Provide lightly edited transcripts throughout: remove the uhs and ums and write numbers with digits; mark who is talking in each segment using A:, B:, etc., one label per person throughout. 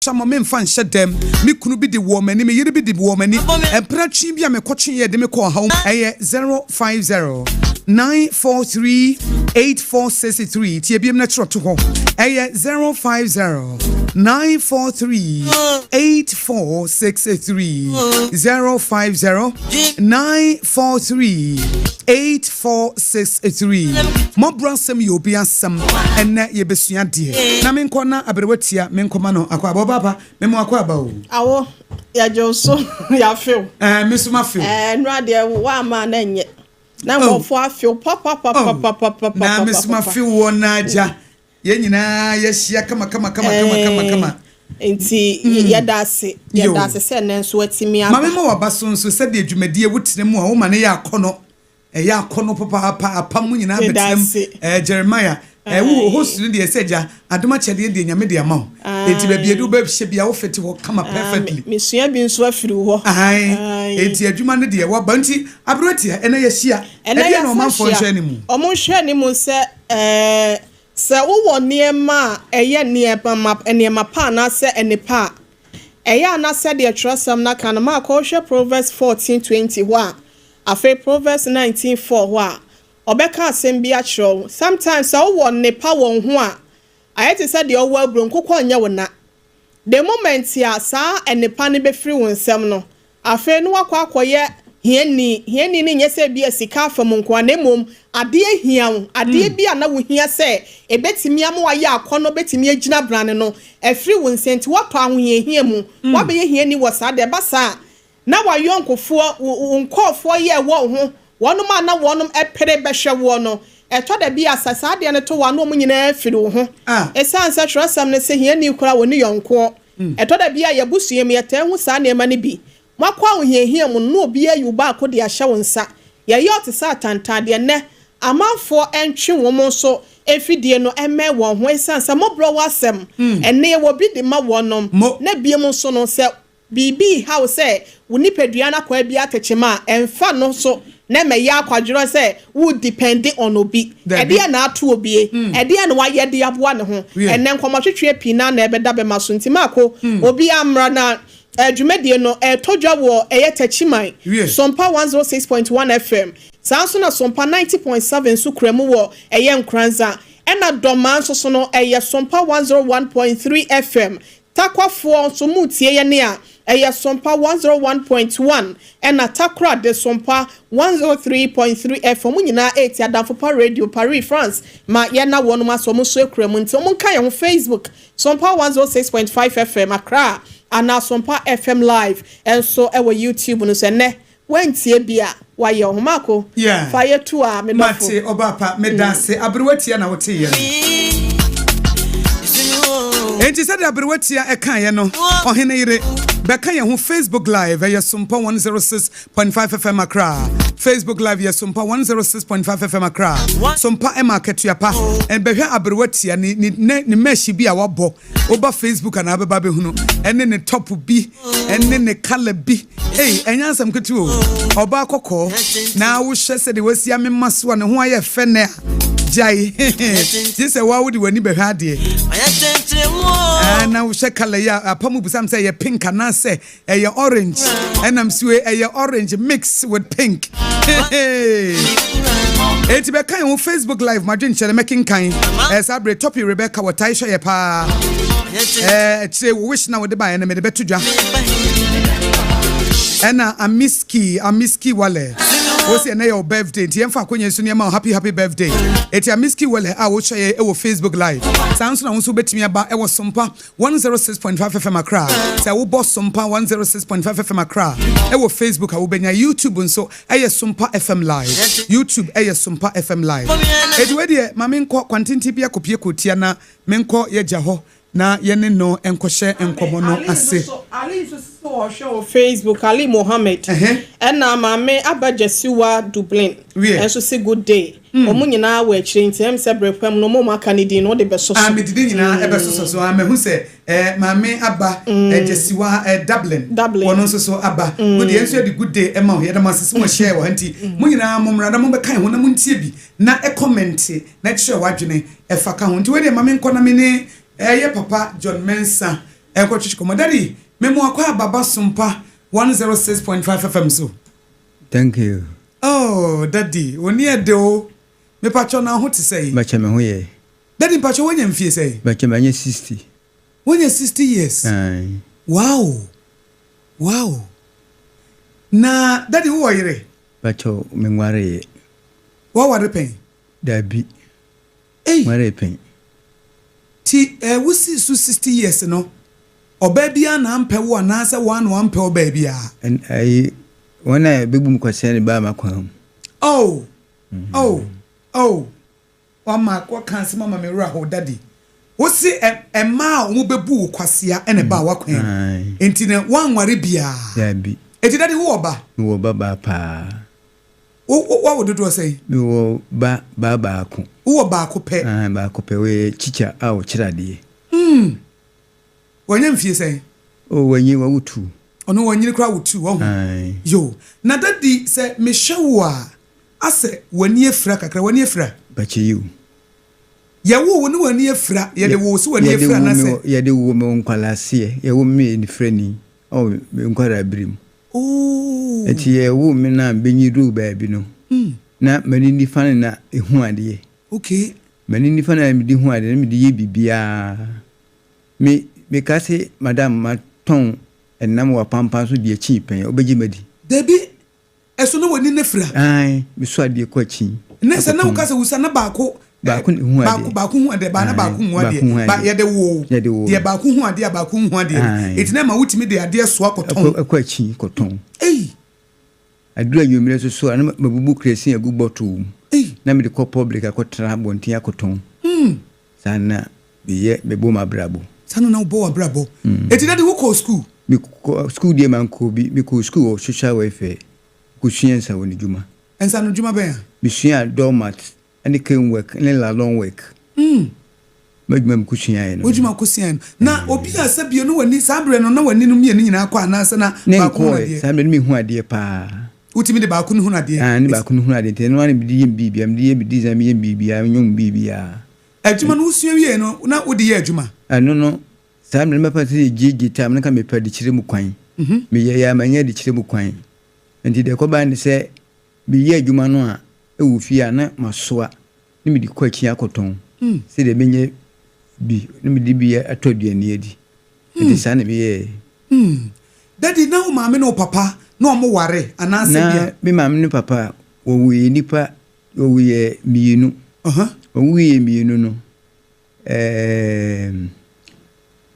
A: Hyɛ mo memfa nhyɛ dɛm. Me kunu bi de wɔɔ m'ani, me yere bi de wɔɔ m'ani. Mpratwe bi a mekɔtweeɛ de me kɔɔ ɔhaw mu. Ɛyɛ 050 943 8463. Tie biom na twerɛ to hɔ. Ɛyɛ 050 943 8463. 050 943 8463. Mmɔborɔ asɛm yɛ obi asɛm. Ɛnnɛ yɛbɛsua deɛ. Na menkɔ na aberewa tia menkɔma no akwaaba. Ɔbaapa, mema wo akwaaba o.
B: Awo, yɛgye wo so, yɛafew.
A: Ɛɛ, me nso mafew.
B: Ɛɛ, nnora deɛ woamma a na ɛnyɛ. Na nkurɔfoɔ afew papapapapapapapa.
A: Na me nso mafew wɔ na agya. Yɛn nyinaa yɛahyia kama kama kama kama kama kama.
B: Nti yɛda ase, yɛda ase sɛ nnɛ nso watumi aba.
A: Ma mema w'aba so nso sɛdeɛ dwumadie wotena mu a woma no yɛ akɔnɔ. Ɛyɛ akɔnnɔ papaapa, apam mu nyinaa bɛtena mu. Ɛɛ Jeremiah, ɛɛ wo host no deɛ sɛ gya, adom akyɛdeɛ deɛ Nyame de ama wo. Enti baabi yɛde wo bɛhyɛ biara wo fit hɔ kama perfectly.
B: Mesua bi nso afiri wo hɔ.
A: Ae, enti adwuma no deɛ woaba. Nti aberewa ɛnɛ yɛahyia. Ɛdeɛn na ɔmanfoɔ nhwɛ anim?
B: Wɔn nhwɛ anim sɛ ɛɛ sɛ wowɔ nneɛma a ɛyɛ nneɛma nneɛma pa anaasɛ nnepa a, ɛyɛ a na sɛdeɛ twerɛsɛm no aka no, Mark wohwɛ Proverbs 14:20 hɔ a, Afei Proverbs 19:4 hɔ a, ɔbɛka asɛm bi akyerɛ wo. Sometimes sɛ wowɔ nnepa wɔ wo ho a, ayɛ te sɛ deɛ wowɔ aburo, nkokɔ nyɛ wo na. The moment a saa nnepa no bɛfiri wo nsam no, afei no woakɔ akɔyɛ hiani. Hiani no nyɛ sɛ ebia sika afa mu nko ara, na mmom adeɛ hia wo, adeɛ bi a na wohia sɛ ɛbɛtumi ama woayɛ akɔnnɔ, bɛtumi agyina brane no, afiri wo nsa nti woatɔ ahohiahia mu, woabɛyɛ hiani wɔ saa deɛ. Ɛba saa a, Na w'ayɔnkofoɔ, wo wo nkurɔfoɔ yɛ wɔ wo ho, wɔnom a na wɔnom pere bɛhwɛ woɔ no, ɛtɔ da bi a sɛ saa adeɛ no to wo a na wɔn nyinaa firi wo ho. Ɛsiane sɛ twerɛsɛm no se hiani koraa ɔnni yɔnkoɔ. Ɛtɔ da bi a yɛn abusua mu yɛtaa hu saa nneɛma no bi. Moakɔ ahohiahia mu no na obiara ayi wo baako de ahyɛ wo nsa. Yɛyɛ wo te sɛ atantandeɛ. Nnɛ, amanfoɔ ntwe wɔn nso mfidie no mmɛn wɔn ho ɛsiane sɛ mobrɛ wɔ asɛm. Ɛnne yɛwɔ bi de ma wɔnom. Na biom nso no, sɛ biribi reha wo sɛ wo nipadua no akwaa bi atekyem a, ɛmfa no so na ɛmmɛyɛ akwadworɔ sɛ wo depɛnde on obi. Ɛdeɛn na ato obie? Ɛdeɛn na wayɛ de aboa ne ho? Ɛnnɛ nkɔmmɔtwetweɛ pii no ara na ɛbɛda bɛma so nti Marko, obiara mmra na dwumadie no ɛretɔ dwa wɔ ɛyɛ Takyiman, Sompa 106.1 FM, saa nso na Sompa 90.7 nso kura mu wɔ ɛyɛ Nkoranza, ɛna Dɔmaa nso so no ɛyɛ Sompa 101.3 FM. Takwafoɔ nso mo tie yɛne a, ɛyɛ Sompa 101.1 ɛna Takoradi Sompa 103.3 FM, ɔmo nyinaa ɛretie Adamfo Pa Radio, Paris, France, ma yɛna wɔnom ase, ɔmo nso akura mu nti ɔmo nka yɛn ho, Facebook, Sompa 106.5 FM, Accra, anaa Sompa FM Live nso ɛwɔ YouTube no so ɛnɛ. Woantie bi a, woayɛ wo ho. Marco,
A: Yeah.
B: fa yɛ tu a, me dɔfo.
A: Mate, ɔbaa pa, medase. Aberewa tia na woteeɛ no. Enti sɛdeɛ aberewa tia ɛkaeɛ no, ɔhene yere, bɛka yɛn ho Facebook Live, ɛyɛ Sompa 106.5 FM Accra. Facebook Live yɛ Sompa 106.5 FM Accra. Sompa ɛma akatua pa. Ɛbɛhwɛ aberewa tia ne ne ne ne mesh bi a wabɔ. Woba Facebook anaa bɛba bɛhunu ɛne ne top bi ɛne ne colour bi. Ei, ɛnyɛ asɛm ketewa o. Ɔbaa kɔkɔɔ na wohwɛ sɛdeɛ wasi amema so a ne ho ayɛ fɛ nɛ a, gyae. Gye sɛ woa wode w'ani bɛhwɛ adeɛ. Na wohwɛ colour yi a, apam bisa me sɛ ɛyɛ pink anaasɛ Ɛyɛ orange ɛnam si wei ɛyɛ orange mix with pink. Eti bɛka yɛn ho Facebook live madwenkyerɛ mɛkenkan. Ɛɛ saa bere Topi Rebecca wɔtae hwɛ yɛ paa. Ɛɛ akyire wo wish na wode baeɛ no mede bɛto dwa. Ɛna Amiski Amiski Wale wosi ɛnɛ yɛ wo birthday nti yɛmfa akonya nso nneɛma wo happy happy birthday. Eti Amiski Wale a wohwɛ yɛ ɛwɔ Facebook live. Saa nso na wo nso wobɛtumi aba ɛwɔ Sompa 106.5 FM Accra. Sɛ wobɔ Sompa 106.5 FM Accra wɔ Facebook a wobɛnya. YouTube nso ɛyɛ Sompa FM Live. YouTube ɛyɛ Sompa FM Live. Enti wei deɛ ma menkɔ kwantenten bi akɔpie kootia na menkɔ yɛgya hɔ na yɛne no nkɔhyɛ nkɔmmɔ no ase.
B: Ali nso sɛ ɔhwɛ wɔ Facebook, Ali Mohammed. Ɛna Maame Aba Gyasiwa Dublin nso se good day. Wɔn nyinaa wɔ akyire nti ɛm sɛ bere pa mu no wɔn a wɔaka ne din no wode bɛsɔ so.
A: Ah mede ne nyinaa ɛbɛsosɔ so ah mahu sɛ eh, maame aba eh, Gyasiwa eh, Dublin
B: Dublin.
A: wɔn nso so aba. Good yɛn nso yɛde good day ɛma wo yɛda mo ase sɛ mo share wɔ ha nti mo nyinaa mo mmra na mo bɛka yɛn ho na mo ntie bi na ɛkɔmɛnte na kyerɛ w'adwene ɛfa ka ho nti wei deɛ ma menkɔ na me ne eh, yɛ papa John Mensah. ɛnkɔtwetwe kɔmmɔ. Daddy, memo akɔ ababa Sompa 106.5 FM so.
C: Thank you.
A: Oh, Daddy, wo ni ɛde o. Mepakyɛw na ho te sɛ yi?
C: Mepakyɛw me ho yɛ.
A: Daddy, mpakyɛw woanya mfie sɛn?
C: Mepakyɛw manya 60.
A: Woanya 60 years?
C: Aye.
A: Wow! Wow! Na Daddy wowɔ yere?
C: Mepakyɛw menwareeɛ.
A: Woaware pɛn?
C: Dabi.
A: Ei!
C: Nwaree pɛn.
A: Ti eh, wosii so 60 years no, ɔbaa biara na ampɛ wo anaasɛ woa na wampɛ ɔbaa biara?
C: Ɛn, ayi, wɔn a ɛbɛbu me kwasea no baa m'akwan mu.
A: Oh! Oh! Oh! Wama waka asɛm ama me werɛ ahow daddy. Wose ɛ mmaa a wɔbɛbu wo kwasea na ɛbaa w'akwan mu. Enti no woanware biaa?
C: Daabi.
A: Enti daddy wowɔ ba?
C: Mewɔ ba baa paa.
A: Wo wo woawo dodoɔ sɛn?
C: Mewɔ ba baa baako.
A: Wowɔ baako pɛ?
C: Aane baako pɛ. Ɔyɛ teacher a ɔkyerɛ adeɛ.
A: Hmm. Wanya mfie sɛn?
C: Oh wanyin, wawo two.
A: Ɔno wanyini koraa wo two, wahu.
C: Ae.
A: Yoo. Na daddy sɛ mehwɛ wo a, asɛ w'ani afira kakra, w'ani afira?
C: Mpakyɛ yiw.
A: Yɛwoo wo ne w'ani afira, yɛde woo wo sɛ w'ani
C: Yɛde
A: afira
C: woo me
A: anaasɛ?
C: wɔ, yɛde woo me wɔ nkwalaaseɛ, yɛwoo me meyɛ anifirani wɔ me nkwadaa bere mu.
A: Oh.
C: Nti yɛwoo me no a menyin duu baabi no, na m'ani nifa no na ehu adeɛ.
A: Okay.
C: M'ani nifa no na mede hu adeɛ, na mede yɛ biribiara. Me meka se madam matɔn ɛnam wɔ apampan so de akyin pɛn a, wobɛgye me adi?
A: Dabi, ɛso na w'ani no afira?
C: Aane, mesɔ adeɛ kɔ akyin.
A: Ne sɛ na woka sɛ wusa na baako
C: Baako na ehu adeɛ.
A: Baako baako hu adeɛ, baa na baako nhu adeɛ.
C: Baako hu adeɛ.
A: Ba yɛde woo.
C: Yɛde woo.
A: Deɛ baako hu adeɛ a baako nhu adeɛ no.
C: Aane.
A: Enti na ɛma wotumi de adeɛ soa kɔtɔn.
C: Ɛkɔ ɛkɔ akyin kɔtɔn.
A: Ei!
C: Aduru anwummerɛ nso so a, na mabubu kresin agu bottle mu.
A: Ei!
C: Na mede kɔ public akɔtena abɔnten akɔtɔn. Saa na meyɛ, mebɔ m'abrabɔ.
A: Saa na na wobɔ w'abrabɔ. Enti daddy wokɔɔ sukuu?
C: Mekɔ sukuu deɛ mankɔ bi. Mekɔɔ sukuu wɔ social welfare kɔsuaa nsaanodwuma.
A: Nsaanodwuma bɛn a?
C: Mesuaa doormat ne cane work ne lalon work. M'adwuma a mekɔsuaeɛ no.
A: W'adwuma a wokɔsuaeɛ no. Na obi a sɛ bio no w'ani, saa berɛ no na w'ani no mmienu nyinaa kɔ anaasɛ na
C: Ne
A: baako hunu
C: nkɔɔɛ,
A: adeɛ?
C: saa berɛ no mehu adeɛ paa.
A: Wotumi de baako no hunu adeɛ?
C: Aane, baako no hunu adeɛ nti ɛno ara na mede yɛ me biribiara, mede yɛ me design, meyɛ me biribiara, menwom biribiara.
A: Adwuma no wosua wieeɛ no na wode yɛ adwuma?
C: Ɛno no, saa mmerɛ no mɛfa sɛ yɛgyegye time no nka mepɛ adekyerɛ mu kwan. Meyɛeɛ a mannya adekyerɛ mu kwan. Nti deɛ ɛkɔbaeɛ ne sɛ meyɛ adwuma no a wɔ fie a na masoa na mede kɔ akyi akɔtɔn sɛdeɛ mɛnya bi na mede bi atɔ aduane adi. Nti saa na meyɛeɛ.
A: Daddy, na wo maame ne wo papa na wɔn ware anaasɛ
C: Na
A: deɛ?
C: me maame ne papa wɔwoeɛ nnipa wɔwoeɛ mmienu. Wɔwoeɛ mmienu no, ɛɛm,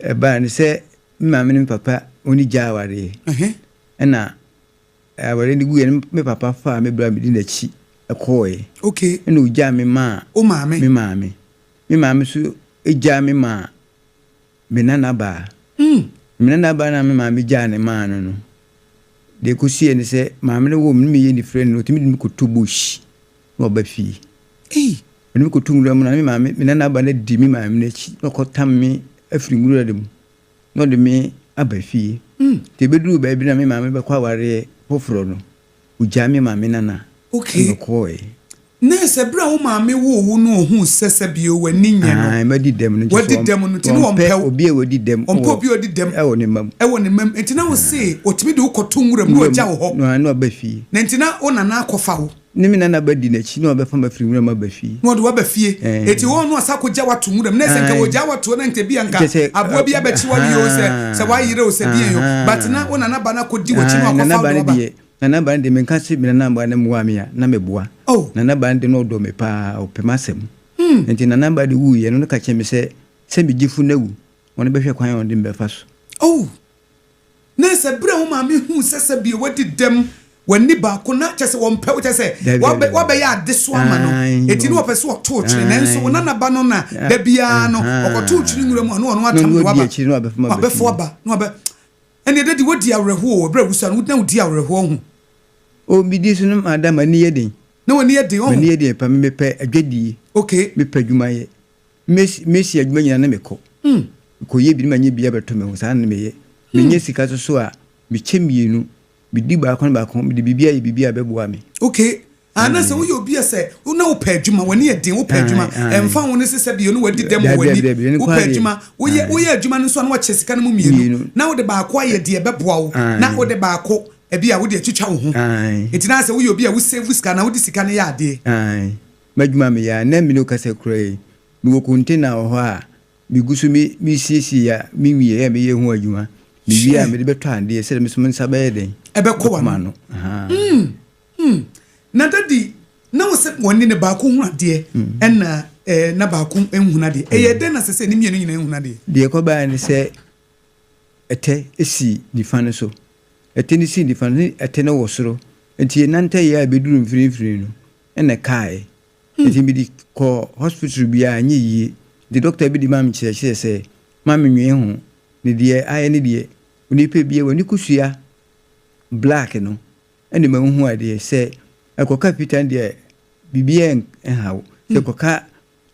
C: ɛbaa no sɛ me maame ne me papa wɔn gyaa awareɛ. Ɛna Awareɛ no guiɛ no, me papa faa me bra medi n'akyi kɔɔɛ.
A: Okay.
C: Ɛna ɔgyaa me maa
A: Wo maame?
C: me maame. Me maame nso gyaa me maa me nana baa.
A: Mm.
C: Me nana baa no a me maame gyaa no maa no no, deɛ ɛkɔsiiɛ ne sɛ, maame no woo me no meyɛ nifirani no, ɔtumi de me kɔto bush na waba fie.
A: Ei!
C: Ɔde me kɔto nwura mu na me maame, me nana baa no adi me maame no akyi na ɔkɔtam me afiri nwura no mu. na ɔde me aba fie. Nti ɛbɛduruu baabi na me maame bɛkɔ awareɛ foforɔ no, ɔgyaa me maa me nana
A: Okay.
C: na ɔkɔɔɛ.
A: Na sɛ berɛ a wo maame woo wo no ɔhuu sɛ sɛbio w'ani nyɛ no,
C: Ae, madi dɛm no, nti
A: wadi
C: sɛ
A: dɛm no nti na
C: ɔmpɛ
A: ɔmpɛ wo,
C: obi a wadi dɛm
A: ɔmpɛ
C: wɔ
A: obi a ɔdi dɛm
C: wɔ ne mma mu.
A: wɔ ne mma mu, nti na wo se ɔtumi de wo kɔto nwura mu na
C: Nwura
A: ɔgya wo
C: mu,
A: hɔ,
C: na na waba fie.
A: na nti na wo nana akɔfa wo.
C: Ne me nana ba di n'akyi na wabɛfa me afiri nwura mu aba fie.
A: Na ɔde wo aba fie.
C: Ɛɛ.
A: Enti wɔn no ɔsa akɔgya wo ato nwura mu. Na sɛ nka
C: Ae.
A: wɔgyaa wo ato hɔ na nka ebia nka
C: Kyerɛ sɛ,
A: aboa bi abɛkye wo awie o, sɛ, sɛ wayere o, sɛ deɛn o. But na wo nana ba no akɔdi w'akyi na
C: Ae,
A: wakɔfa
C: nana
A: wo
C: ba
A: de
C: no
A: wo aba.
C: deɛ, nana ba no deɛ, menka sɛ me nana ba no mmoa me a, na meboa.
A: Oh.
C: Nana ba no deɛ na ɔdɔ me paa, ɔpɛ m'asɛm. Enti nana ba no wuiɛ no, na ɔka kyerɛɛ me sɛ, sɛ me gyefo no awu, ɔno bɛhwɛ kwan a ɔde me bɛfa so.
A: Oh. Na sɛ bere a wo maame huu sɛ sɛbio wadi dɛm, w'ani baako na kyerɛ sɛ wɔmpɛ wo, kyerɛ sɛ
C: Dabi, dabi, dabi.
A: woabɛyɛ adesoa ama no,
C: Ae,
A: enti na ɔpɛ sɛ ɔto wo kyene. Nanso wo
C: ae,
A: nanaba no na da biara no ɔkɔto wo kyene nwura mu a na ɔno
C: Na
A: atam
C: ɔno
A: de
C: adi
A: wo aba,
C: akyire na wabɛfa me aba
A: wabɛfa
C: fie.
A: wo aba, na wabɛ. Ɛnneɛ daddy woadi awerɛhoɔ o, berɛ a wosua no, na wodi awerɛhoɔ ho.
C: O, medi so no ma da m'ani yɛ den.
A: Na w'ani yɛ den, ɔho.
C: M'ani yɛ den pa, me mepɛ adwadie.
A: Okay.
C: Mepɛ adwumayɛ. Mesi mesi adwuma nyinaa na mekɔ. Mekɔyɛ bi na manya bi abɛto me ho, saa na meyɛ. Menya sika nso so a, mekyɛ mmienu. Medi baako na baako, mede biribi ayɛ biribi a ɛbɛboa me.
A: Okay. Ah, na sɛ woyɛ obi a sɛ na wopɛ adwuma, w'ani yɛ den, wopɛ adwuma, ɛmfa ho ne sɛ sɛ bio no wadi dɛm wɔ w'ani, wopɛ adwuma, woyɛ woyɛ adwuma no nso a na wakyɛ sika no mu mmienu, na wode baako ayɛ deɛ ɛbɛboa wo, na wode baako ebi a wode atwitwa wo ho. Nti na sɛ woyɛ obi a wo save sika na wode sika no yɛ adeɛ.
C: M'adwuma meyɛ a, na me ne wo kasa kura yi, mewɔ container wɔ hɔ a Megu so me mesiesie a menwie a meyɛ ho adwuma. Mewie a mede bɛtɔ adeɛ sɛdeɛ me nso me nsa bɛyɛ dɛn?
A: Ɛbɛkɔ w'ano. Mm, mm. Na dadi na wo sɛ wɔne ne baako hunu adeɛ ɛna eh, na baako nhunu adeɛ. Ɛyɛ dɛn na sɛ sɛ ne mmienu nyinaa nhunu adeɛ?
C: Deɛ ɛkɔbaeɛ ne sɛ ɛtɛ si nifa no so. Ɛtɛ no si nifa no ne ɛtɛ no wɔ soro. Nti yɛnantɛeɛ a ɛbɛduru mfinimfini no ɛna ɛkaaɛ. Enti mede kɔɔ hospital bi a anyɛ yie. Nti doctor bi de maa me kyerɛkyerɛ sɛ ma me nwee ho. Ne deɛ ayɛ ne deɛ onipa biara w'ani kosua black no ɛna ɛma wohu adeɛ. Sɛ ɛkɔka fitaa no deɛ biribiara nha wo. Sɛ ɛkɔka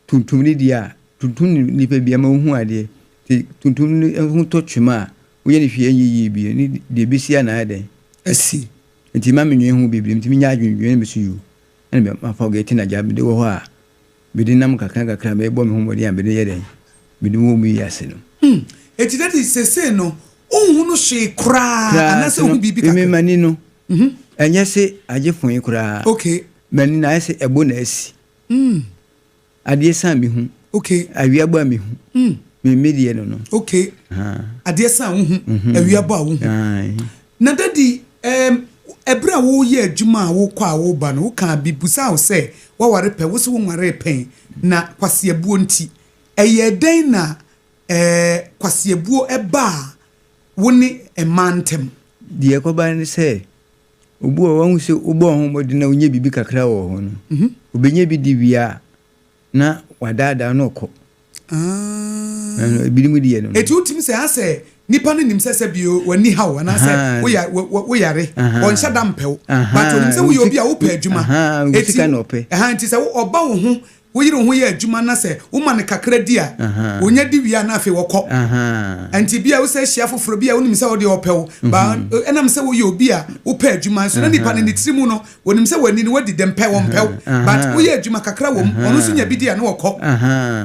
C: tuntum no deɛ a tuntum no nipa biara ma wohu adeɛ. Nti tuntum no ho tɔ twema a woyɛ no hwee ɛnyɛ yie bio ne deɛ ɛbɛsi a na ayɛ dɛn asi. Nti ma me nwee ho bebree nti menya adwendwene na me so yuu. Ɛna mafa gɛɛte na gya mede wɔ hɔ a mede nam nkakra nkakra mebɔ me ho mmɔden a mede yɛ dɛn mede wɔ mu yi ase no.
A: Hmm, enti daddy seesei no wonhunu hwee koraa anaasɛ wohu biribi kakra?
C: Me m'ani no ɛnyɛ se agye foe koraa.
A: Okay.
C: M'ani no ayɛ se ɛbo na asi.
A: Hmm.
C: Adeɛ sa a mehu.
A: Okay.
C: Awia bɔ a mehu.
A: Mm.
C: Me me deɛ no no.
A: Okay.
C: Uh.
A: Adeɛ sa a wohu. Mm -hmm. Awia bɔ a wohu.
C: Aye.
A: Na dadi um, ɛberɛ a woyɛ adwuma a wokɔ a woba no wokaa bi busaa wo sɛ woaware pɛ wo sɛ wonwaree pɛn na kwaseabuo nti ɛyɛɛ dɛn na eh, kwaseabuo ɛbaa wo ne mmaa ntam?
C: Deɛ ɛkɔba ne sɛ Obi wɔ hɔ, wahu sɛ wobɔ wo ho mmɔden na wonya biribi kakra wɔ hɔ no, obenya bi di wie a, na wadaadaa na ɔkɔ.
A: Ah.
C: Ebinom deɛ no.
A: Eti wotumi sɛ asɛ nipa no nim sɛ sɛ bio w'ani haw anaasɛ woyare ɔnhyɛ da mpɛ wo but onim sɛ woyɛ obi a wopɛ adwuma.
C: Eti
A: nti sɛ ɔba wo ho Wo yere ho yɛ adwuma na sɛ woma no kakra di a, onya di wie a na afei ɔkɔ. Ɛnti bia wo sɛ hyia foforɔ bi a wonim sɛ ɔdeɛ ɔpɛ wo, ba ɛnam sɛ woyɛ obi a wopɛ adwuma nso na nipa no ne tiri mu no onim sɛ w'ani no wadi dɛm pɛ ɔmpɛ wo but woyɛ adwuma kakra wɔ mu ɔno nso nya bi di a na ɔkɔ.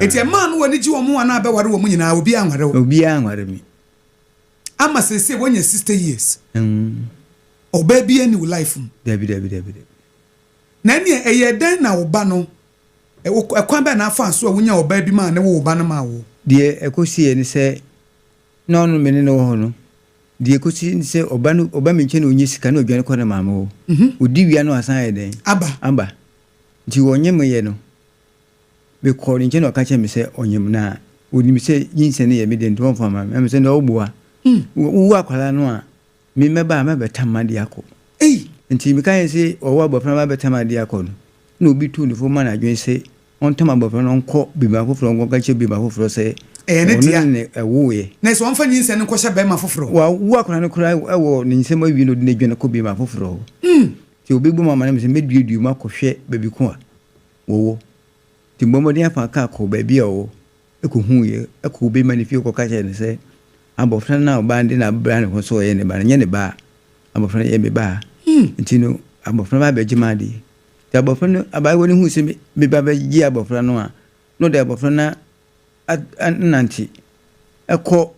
A: Ɛnti ɛmaa no w'ani gye wɔn ho anaa bɛware wɔn nyinaa obiara anware wo.
C: Obiara anware me.
A: Ama seesei woanya 60 years. Ɔbaa biara nni wo life mu.
C: Dabi dabi dabi dabi.
A: Na ɛnneɛ, ɛyɛɛ dɛn na wo ba no, ɛkwan bɛn na afaa so a wonyaa ɔbaa bi maa ne woo wo ba no maa wo?
C: Deɛ ɛkɔsiiɛ ne sɛ, na ɔno me ne no wɔ hɔ no, deɛ ɛkɔsi ne sɛ ɔba no, ɔba me nkyɛn na ɔnya sika na ɔdwane kɔ ne maame hɔ. Ɔdi wie a na wasan ayɛ dɛn?
A: Aba.
C: Aba. Nti ɔnyemeeɛ no, mekɔɔ ne nkyɛn na ɔka kyerɛɛ me sɛ ɔnyem na ɔnim sɛ nyinsɛn no yɛ me deɛ nti ɔmfa mma me. Na mesɛ, ɛndeɛ woboa. Wowu akwadaa no a, Me mmɛba a mɛbɛtam m'adeɛ akɔ.
A: Ei!
C: Nti mekaeɛ se ɔwɔ abɔfra no abɛtam adeɛ akɔ no, na obi tuu ne fo ma no adwene se ɔntam abɔfra no ɔnkɔ bema foforɔ nkɔka nkyerɛ bema foforɔ sɛ
A: Ɛyɛ ne
C: ɔno
A: dea.
C: ne ne ɛwoeɛ.
A: Na sɛ ɔmfa nyinsɛn no nkɔhyɛ barima foforɔ.
C: Wawo akwadaa no koraa wɔ ne nsam awie na ɔde no adwane kɔ bema foforɔ hɔ. Nti obi bɔ me amane me sɛ mɛduadua mu akɔhwɛ baabi ko a wɔwɔ. Nti mebɔ mmɔden afa kaa kɔ baabi a ɔwɔ. kɔhuiɛ, kɔɔ barima no fie kɔka kyerɛɛ no sɛ, Abɔfra no a ɔbaa no de no abra ne ho sɛ ɔyɛ ne ba no, nyɛ ne ba. Abɔfra no yɛ me ba. Nti no, abɔfra no ba bɛgye m'adeɛ. Nti abɔfra no, abaayewa no huu sɛ me ba bɛgye abɔfra no a, na ɔde abɔfra no anante kɔ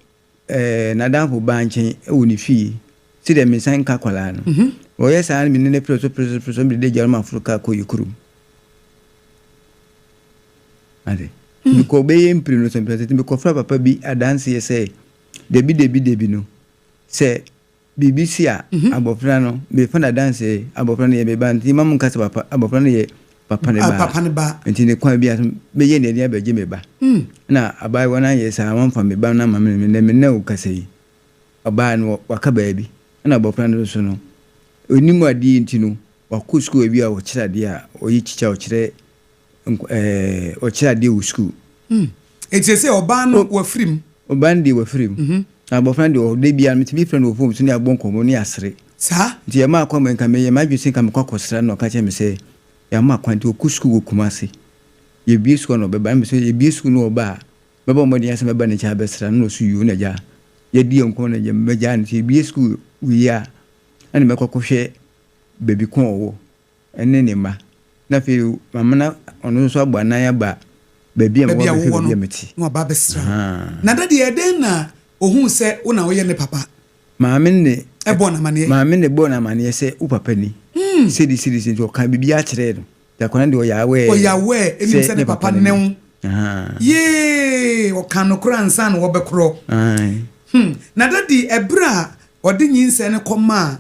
C: n'adamfo baa nkyɛn wɔ ne fie sɛdeɛ me nsa nka akwadaa no. Ɔyɛ saa no me ne no pere so pere so pere so mede no agya no ma aforo kaa kɔ yɛ kurom. Ade. Mekɔ bɛyɛ mpire no so mpɛ sɛ mekɔfra papa bi adanseɛ sɛ dabi dabi dabi no sɛ Biribi si a, abɔfra no, mefa no adanse, abɔfra no yɛ me ba, nti mma monka sɛ papa, abɔfra no yɛ papa ne ba.
A: Papa ne ba.
C: Nti ne kwan biara so, mɛyɛ nea ɛde abɛgye me ba. Ɛna abaayewa no anyɛ saa, wamfa me ba no amma me, nnɛ me ne wo kasa yi, ɔbaa no, waka baabi. Ɛna abɔfra no nso no, ɔnnim adeɛ nti no, wakɔ sukuu baabi a wɔkyerɛ adeɛ a, ɔyɛ tikya, ɔkyerɛ ɛɛ ɔkyerɛ adeɛ wɔ sukuu.
A: Hmm. Eti sɛ ɔbaa no wafiri mu.
C: Ɔbaa no deɛ wafiri mu. Mhm. Na abɔfra no deɛ ɔwɔ da biara metumi frɛ no wɔ fon so ne abɔ nkɔmmɔ ne asere.
A: Saa.
C: Nti yɛmaa kwan ma nka meyɛ m'adwene sɛ nka mekɔ akɔsra no na ɔka kyerɛ me sɛ yɛama kwan nti ɔkɔ sukuu wɔ Kumasi. Yɛbue sukuu a na ɔbɛba. Na mesɛ yɛbue sukuu na ɔba a mɛbɔ mmɔden ara sɛ mɛba ne nkyɛn abɛsra no na ɔso yuu na agya yɛadi yɛn nkɔmmɔ na agya mɛgyaa no nti yɛbue sukuu wie a ɛna mɛkɔ akɔhwɛ baabi ko a ɔwɔ. ne ne mma. Na afei mamena ɔno nso abɔ anan aba baabi a
A: Baabi
C: mewɔ
A: a
C: abɛhwɛ
A: wowɔ
C: baabi
A: no
C: a mete.
A: na waba abɛsra wo.
C: Ahaa.
A: Na daddy ɛdɛn na ohuu sɛ wo na woyɛ ne papa?
C: Maame no ne
A: Ɛbɔɔ no amaneɛ?
C: Maame no na ɛbɔɔ no amaneɛ sɛ wo papa ni. Sei ne sei ne sei nti ɔkaa biribiara kyerɛɛ no. Nti akwadaa no deɛ ɔyɛ aware
A: Ɔyɛ aware ɛnim
C: sɛ
A: sɛ
C: ne
A: ne
C: papa
A: papa
C: ne
A: ne
C: no.
A: wo.
C: Ahaa.
A: Yee! Ɔkaa nokorɛ ansa na wɔbɛkorɔ.
C: Ae.
A: Hmm. Na daddy ɛberɛ a ɔde nyinsɛn no kɔmaa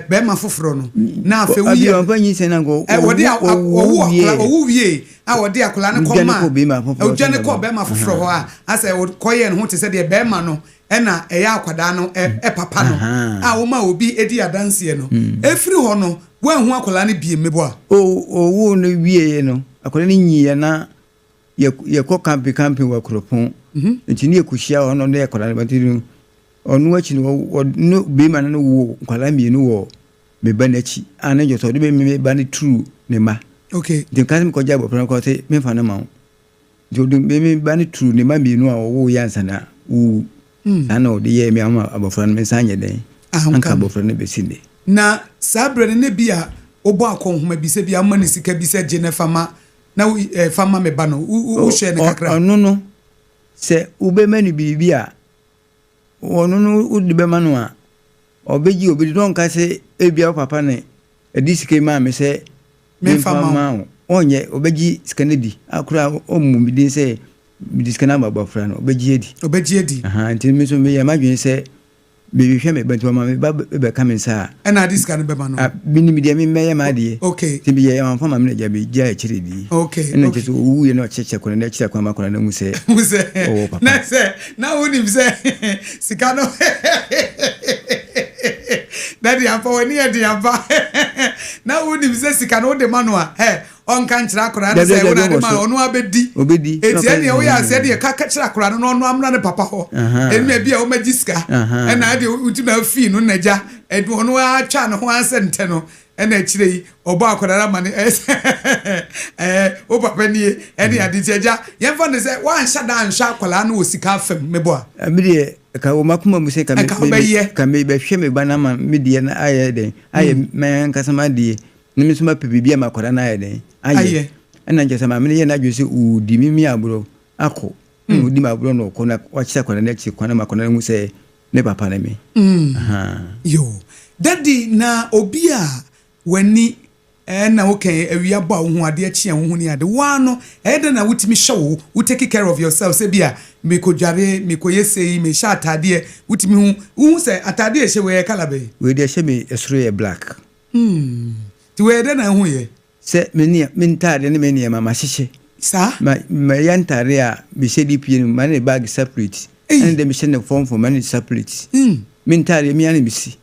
A: barima foforɔ no, na afei
C: Abi
A: woyɛ.
C: ɔmfa nyinsɛn na nka
A: Ɛ, wɔde a, a,
C: ɔwo
A: wɔwo akwadaa,
C: wie.
A: ɔwo wie a wɔde akwadaa no
C: Ɔdwane
A: kɔmaa,
C: kɔɔ barima foforɔ so
A: ɔdwane
C: na
A: kɔɔ barima foforɔ hɔ a, asɛ ɔkɔyɛɛ ne ho te sɛ deɛ barima no na ɛyɛ akwadaa no ɛ, ɛ papa no a woma obi di adanseɛ no. Ɛfiri hɔ no, woanhu akwadaa no biem, meboa?
C: O, ɔwoo no wieeɛ no, akwadaa no nyiiɛ na yɛ, yɛkɔ camping camping wɔ Akuropɔn. Nti ne yɛkɔhyia hɔ na ɔne akwadaa no ba nti no, ɔno akyi no, ɔ, ɔ, ne barima no ne woo nkwadaa mmienu wɔ me ba no akyi a ne dwɔ sɛ ɔde me me ba no turu ne mma.
A: Okay.
C: Nti meka sɛ mekɔgye abɔfra no kɔ sɛ memfa no ma wo. Nti ɔde me me ba no turu ne mma mmienu a ɔwoo yɛ ansa na wɔwu. Saa na ɔde yɛɛ me ama abɔfra no me nsa anyɛ dɛn anka abɔfra no bɛsi nnɛ.
A: Na saa berɛ no na bi a wobɔ akɔnhoma bi sɛ bi a woma no sika bi sɛ gye na fa ma na wo eh, fa ma me ba no, wo wo wohwɛɛ no kakra?
C: Ɔno no, sɛ wobɛma no biribi a, ɔno no wode bɛma no a, ɔbɛgye obi de na ɔnka sɛ ebia wo papa na ɛde sika yi maa me sɛ
A: Memfa
C: memfa
A: mma wo.
C: mma wo. Ɔnyɛ, ɔbɛgye sika no adi. Akora ɔmmu me din sɛ mede sika no ama abɔfra no, ɔbɛgye adi.
A: Ɔbɛgye adi.
C: Aha, nti me nso meyɛ m'adwene sɛ mehwehwɛ me ba nti ɔma me ba bɛka me nsa a.
A: Ɛna ade sika no bɛma no.
C: Ah, menim deɛ me mɛyɛ m'adeɛ.
A: Okay.
C: Nti meyɛ wamfa ma me na gya megya akyire die.
A: Okay.
C: Ɛna nkyɛ sɛ ɔwuiɛ na ɔkyerɛkyerɛ akwadaa no akyiri akwan ma akwadaa no ahu sɛ
A: Hu sɛ
C: ɔwɔ papa.
A: na sɛ na wonim sɛ sika no dadi ampa w'ani yɛ den ampa na wonim sɛ sika no wode ma no a ɛ ɔnka nkyerɛ akwadaa no
C: Dabi
A: sɛ
C: dabi
A: wo na
C: dabi
A: ade ma
C: ɔwɔ so.
A: ɔno abɛdi
C: Obedi. Na
A: eti
C: ɔka
A: ɛnea woyɛ aseɛ
C: ɛɛ.
A: deɛ ka ka kyerɛ akwadaa no na ɔno amena ne papa hɔ
C: Ahaa.
A: ɛnna bi a wɔmagye sika
C: Ahaa.
A: ɛna ɛde wotu na afii no na gya ɛde ɔno atwa ne ho asɛ ntɛ no ɛna akyire yi ɔbɔ akwadaa no amane ɛyɛ sɛ ɛɛ wo papa nie ɛne ade nti agya yɛmfa no sɛ woanhyɛ da anhwɛ akwadaa no wɔ sika afam mebɔ a
C: Me deɛ ɛka wɔ m'akoma mu sɛ ka me
A: ɛnka
C: me me
A: wobɛyɛ
C: ka mebɛhwɛ me ba no ama me deɛ no ayɛ dɛn ayɛ m'ankasa m'adeɛ na me nso mapɛ biribi ama akwadaa no ayɛ dɛn ayɛ
A: ayɛ
C: ɛna nkyɛ sɛ maame no yɛ n'adwene sɛ ɔredi me me aborɔ akɔ ɛna ɔdi me aborɔ na ɔkɔ na wakyerɛ akwadaa no akyiri kwan ama akwadaa no ahu sɛ ne papa ne me. Ahaa.
A: Yoo. Daddy na obi a w'ani na wo kɛn awia bɔ a wohu adeɛ kye a wohu ne ade wo ara no ɛyɛ dɛn na wotumi hwɛ wo wo take care of yourself sɛ bi a mekɔ dware mekɔ yɛ sei mehyɛ ataadeɛ wotumi hu wohu sɛ ataadeɛ a ɛhyɛ wei ɛyɛ colour bɛn?
C: Wei deɛ ɛhyɛ me ɛsoro yɛ black.
A: Hmm nti wei ɛyɛ dɛn na ɛhu yɛ?
C: Sɛ me nneɛ me ntaadeɛ ne me nneɛma mahyehyɛ.
A: Saa?
C: Ma mayɛ ntaadeɛ a mehyɛ de pue no ma ne bag separate.
A: Ei.
C: Ɛne deɛ mehyɛ no fɔm fɔm ma ne separate.
A: Hmm.
C: Me ntaadeɛ me ara na mesi.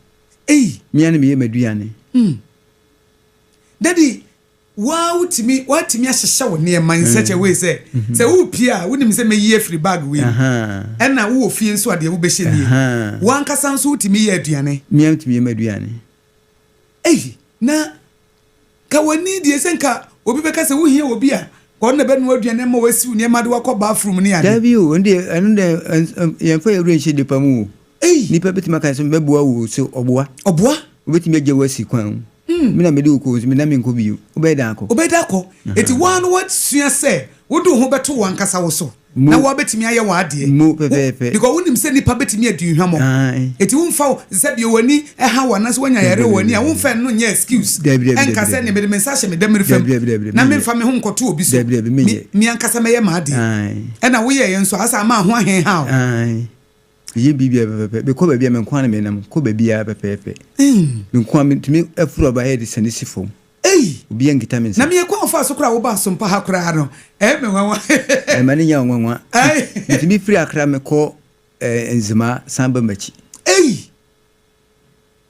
A: Ei.
C: Me ara na meyɛ m'aduane.
A: Hmm. Daddy, wo ara wotumi woatumi ahyehyɛ wo nneɛma in such a way sɛ sɛ worepie a wonim sɛ mɛyi afiri bag wei mu. Ɛna wowɔ fie nso a deɛ wobɛhyɛ nie. Wo ankasa nso wotumi yɛ aduane.
C: Me ara metumi yɛ m'aduane.
A: Ei, na nka w'ani deɛ sɛ nka obi bɛka sɛ wohia obi a nka ɔno na ɛbɛnoa aduane ama wasiw nneɛma de wakɔ bathroom ne ade.
C: Dabi o, ɛno deɛ ɛno deɛ yɛmfa yɛn werɛ nhyɛ nnipa mu o.
A: Ei!
C: Nipa bɛtumi aka sɛ mɛboa wo o, so ɔboa?
A: Ɔboa?
C: Obɛtumi agya wo asi kwan mu. Me na mede wo kɔ o, nso me na menkɔ bio. Wobɛyɛ dɛn akɔ?
A: Wobɛyɛ dɛn akɔ? Enti wo ara no woasua sɛ wode wo ho bɛto w'ankasa wo so na woabɛtumi ayɛ w'adeɛ.
C: Mo pɛpɛɛpɛ.
A: Because wonim sɛ nipa bɛtumi adi hwammɔ. Enti womfa wo, sɛ bio w'ani ha wo anaasɛ woanya yareɛ wɔ w'ani a, womfa ɛno nyɛ excuse. Ɛnka sɛ neɛ mede me nsa ahyɛ me dɛmire fam na memfa me ho nkɔto obi so. Me, me ankasa mɛyɛ m'adeɛ. Ɛna woyɛeɛ nso a, asɛ ama ho ahenha wo.
C: Meyɛ biribiara pɛpɛɛpɛ. Mekɔ baabi a, me nko ara na menam. Kɔ baabiara pɛpɛɛpɛ. Me nko ara metumi afuru aba ha de sane si fam.
A: Ei!
C: Obiara nkita me nsa.
A: Na meyɛ kwan a ɔfaa so koraa a wobaa Sompa ha koraa no, ɛyɛ me nwanwa.
C: Ɛma no nyɛ wo nwanwa.
A: Ei!
C: Metumi firi Accra mekɔ eh, Nzema san ba m'akyi.
A: Ei!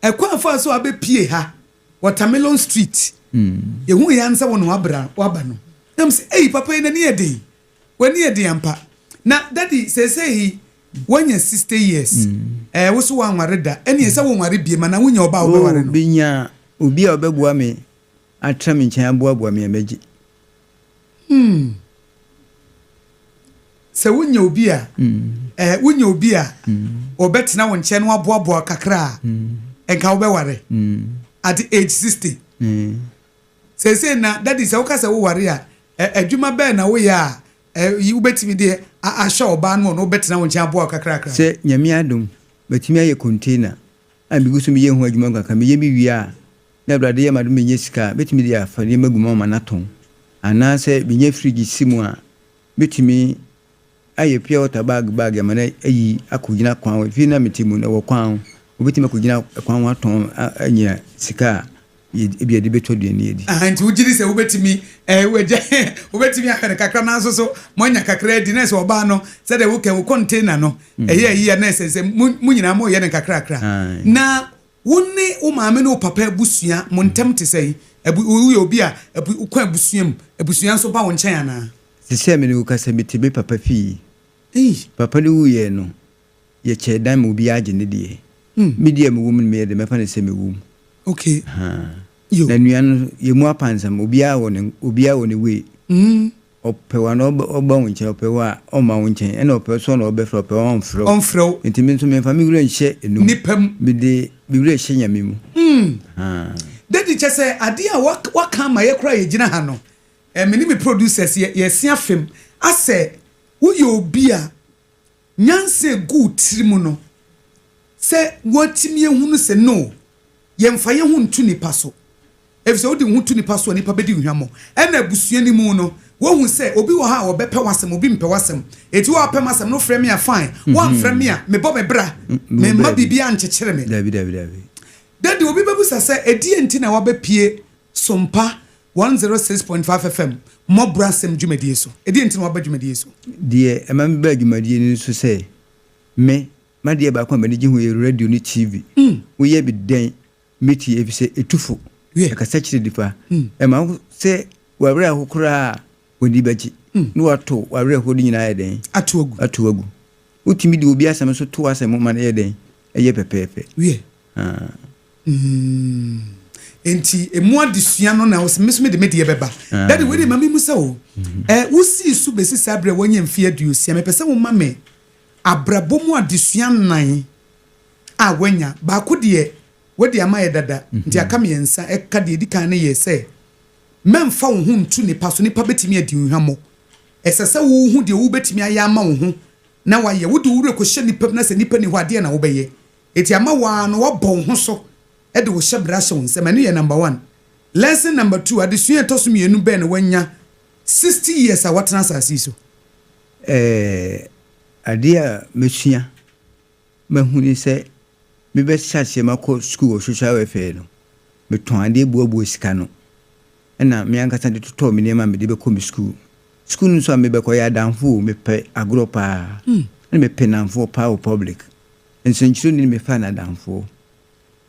A: Ɛkwan a ɔfaa so a abɛpie ha, Watermelon Street, yɛhuu yɛ ara ne sɛ wo na wabra, waba no. Na mese, ei, papa yi n'ani yɛ den. W'ani yɛ den ampa. Na daddy seesei wanya 60 years ɛɛ wo so wanware da ɛneɛ sɛ wonware biem anaa wonya ɔba a wobɛware
C: Oh
A: no?
C: menya obi a ɔbɛboa me atra me nkyɛn aboaboa me a mɛgye.
A: Hmm sɛ wonya obi a ɛɛ wonya obi a ɔbɛtena wo nkyɛn na waboaboa kakra a nka wobɛware at age 60? Seesei na Daddy sɛ woka sɛ woware a, ɛ, adwuma bɛn na woyɛ a ɛ, yi wobɛtumi de a, ahyɛ ɔbaa no ma ɔno bɛtena wo nkyɛn aboa wo kakrakra?
C: Sɛ Nyame adom, matumi ayɛ container a megu so meyɛ ho adwuma kakra. Meyɛ mewie a, na Awurade yɛ m'adom menya sika a, mɛtumi de afa nneɛma agu mu ama no atɔn. Anaasɛ menya fridge si mu a, mɛtumi ayɛ pure water bag bag ama no ayi akɔgyina kwan ho. Efie no a mete mu no, ɛwɔ kwan ho. Wobɛtumi akɔgyina kwan ho atɔn anya sika a ebi yɛde bɛtɔ aduane adi.
A: Aha, nti wogye di sɛ wobɛtumi eh, wagya wobɛtumi ahwɛ no kakra nanso so moanya kakra adi na ɛsɛ ɔbaa no sɛdeɛ woka wo container no ɛyɛ ayi a na ɛsɛ sɛ mo mo nyinaa moyɛ no nkakrakra. Na wo ne wo maame ne wo papa abusua mo ntam te sɛn? Abu, woyɛ obi a abu, wokɔ abusua mu, abusua nso ba wo nkyɛn anaa?
C: Te sɛ me ne wo kasa mete me papa fie.
A: Ei.
C: Papa no wuiɛ no, yɛkyɛɛ dan ma obiara gye ne deɛ. Me deɛ a mewɔ mu no meyɛ dɛ mɛfa no sɛ mewɔ mu.
A: Okay.
C: Ahaa.
A: Yo.
C: Na nua no yɛn mu apansam, obiara wɔ ne obiara wɔ ne way. Ɔpɛ wo a na ɔba ɔba wo nkyɛn, ɔpɛ wo a ɔmma wo nkyɛn, ɛna ɔpɛ nso a na ɔbɛfrɛ wo, ɔpɛ wo a ɔmfrɛ wo.
A: Ɔmfrɛ wo.
C: Nti me nso memfa me werɛ nhyɛ ɛno mu.
A: Nipa mu.
C: Mede me werɛ hyɛ Nyame mu. Ahaa.
A: Daddy kyɛ sɛ adeɛ a waka ama yɛ koraa a yɛgyina ha no, Eh me ne me producers yɛ yɛse afem asɛ woyɛ obi a nyansa egu wo tiri mu no sɛ woatumi ahunu sɛ no yɛnfa yɛn ho nto nipa so efisɛ wode wo ho to nipa so a nipa bɛdi wo hwammɔ ɛna abusua no mu no woahu sɛ obi wɔ hɔ a ɔbɛpɛ w'asɛm obi mpɛ w'asɛm eti wo a wopɛ m'asɛm no wofrɛ me a fine woamfrɛ me a mebɔ me bra memma biribiara nkyekyere me.
C: Dabi dabi dabi.
A: Daddy obi bɛbusa sɛ ɛdeɛn nti na wabɛpue Sompa 106.5 FM mmɔborɔ asɛm dwumadie so. Ɛdeɛn nti na woaba dwumadie so?
C: Deɛ ɛma mebaa dwumadie no so sɛ, me, m'adeɛ baako a m'ani gye ho yɛ radio ne TV. Woyɛ me dɛn mɛtie efisɛ ɛtu fo, ɛkasa kyerɛ nnipa, ɛma wo sɛ w'awerɛ aho koraa a, w'ani bɛgye na woato w'awerɛhoɔ no nyinaa ayɛ dɛn?
A: Ato agu.
C: Ato agu. Wotumi de obi asɛm nso to w'asɛm ma no yɛ dɛn? Ɛyɛ pɛpɛɛpɛ.
A: Wiɛ.
C: Ah.
A: Mm. Enti emu adesua no na me nso mede me deɛ bɛba.
C: Ah.
A: Daddy, wei deɛ ma memu sɛ o.
C: Mm-hmm.
A: Eh, wosii so bɛsi saa berɛ a woanya mfeɛ aduosia. Mepɛ sɛ woma me abrabɔ mu adesua nnan a woanya. Baako deɛ, wode ama yɛ dada, nti aka mmiɛnsa. Ɛka deɛ ɛdi kan no yɛ sɛ, mɛmfa wo ho nto nnipa so. Nnipa bɛtumi adi wo hwammɔ. Ɛsɛ sɛ wohu deɛ wobɛtumi ayɛ ama wo ho na woayɛ. Wode wo werɛ kɔhyɛ nnipa mu na sɛ nnipa nni hɔ a, deɛn na wobɛyɛ? Enti ama wo ara no woabɔ wo ho so de wo hyɛbrɛ ahyɛ wo nsam. Ɛno yɛ number one. Lesson number two, adesua a ɛtɔ so mmienu bɛn na woanya 60 years a woatena asase yi so?
C: Eh, adeɛ a masua mahu ne sɛ mebɛhyɛ aseɛ makɔ sukuu wɔ social welfare no, metɔn adeɛ buabua sika no ɛna me ankasa de totɔɔ me nneɛma a mede bɛkɔ me sukuu. Sukuu no nso a mebɛkɔ yɛ adamfo o, mepɛ agorɔ paa, ɛna mepɛ nnamfoɔ paa wɔ public. Nsɛnkyerɛwni no mefaa no adamfoɔ.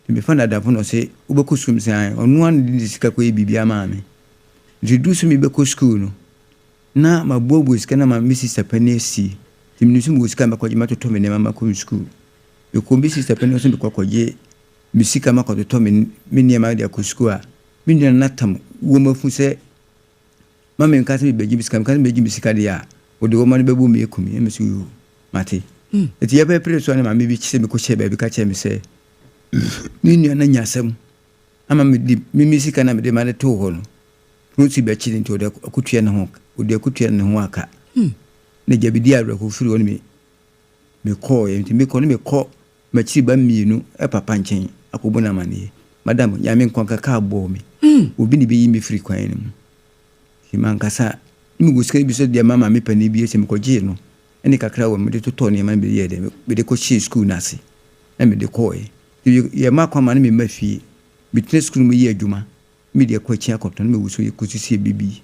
C: Nti mefaa no adamfoɔ na ɔse wobɛkɔ sukuu? Mese ae. Ɔno ara na ɔde ne sika kɔyɛ biribiara maa me. Nti ɛduru sɛ mebɛkɔ sukuu no, na maboaboa sika no ama me sista panin asie. Nti menim sɛ mewɔ sika a mɛkɔgye matotɔ me nneɛma makɔ me sukuu. Mekɔɔ me sista panin hɔ sɛ mekɔ akɔgye me sika makɔtotɔ me me nneɛma de akɔ sukuu a, me nua no atam wɔ m'afu sɛ ma menka sɛ mebɛgye me sika, meka sɛ mebɛgye me sika deɛ a, wode wɔma no bɛbɔ me aku me. Ɛna mese yoo, mate. Nti yɛpɛpere so a na maame bi sɛ mekɔhyɛ baabi ka kyerɛ me sɛ me nua no anya asɛm ama mede me me sika na mede ma de too hɔ no, polisi bɛkye no nti ɔde akɔtua ne ho, ɔde akɔtua ne ho aka. Na gya bi di awerɛhoɔ firi hɔ no me mekɔɔeɛ nti mekɔ no mekɔ M'akyiri ba mmienu papa nkyɛn akɔbɔ no amaneɛ. Madam, Nyame nkwa nka kaa bɔɔ me. Obi na ɛbɛyi me firi kwan no mu. Nti mankasa ne mewɔ sika no bi nso deɛ ma maame panin bi sɛ mekɔgyee no ne kakra wɔ mede totɔɔ nneɛma no mede yɛɛ dɛ mede kɔhyɛɛ sukuu no ase na mede kɔɔɛ. Nti yɛma kwan ma no memma fie. Metena sukuu no mu yɛ adwuma mede akɔ akyi akɔtɔn na mewɔ so kɔsi sɛ ɛbɛbi.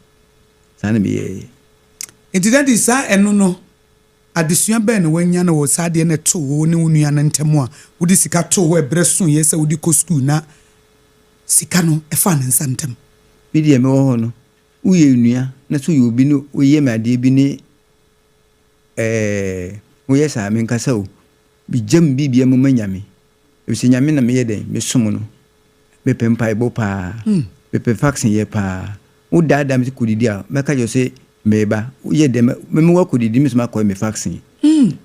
C: Saa na meyɛɛyɛ.
A: Nti daddy saa ɛno no Adesua bɛn na woanya no wɔ saa adeɛ no a ɛtoo wo ne wo nua no ntam a wode sika too hɔ ɛberɛ soeɛ sɛ wode kɔ sukuu na sika no faa ne nsa ntam?
C: Me deɛ mewɔ hɔ no, woyɛ nua na sɛ woyɛ obi ne woyɛ me adeɛ bi ne ɛɛ woyɛ saa a, menkasa o. Megya me biribiara mu ma Nyame. Efisɛ Nyame na meyɛ dɛn? Mesom no. Mepɛ mpaebɔ paa. Mepɛ faxing yɛ paa. Wo daadaa me sɛ kɔdidi a, mɛka kyerɛ wo sɛ meba. Woyɛ dɛn? Mɛma woakɔdidi, me nso makɔyɛ me faxing.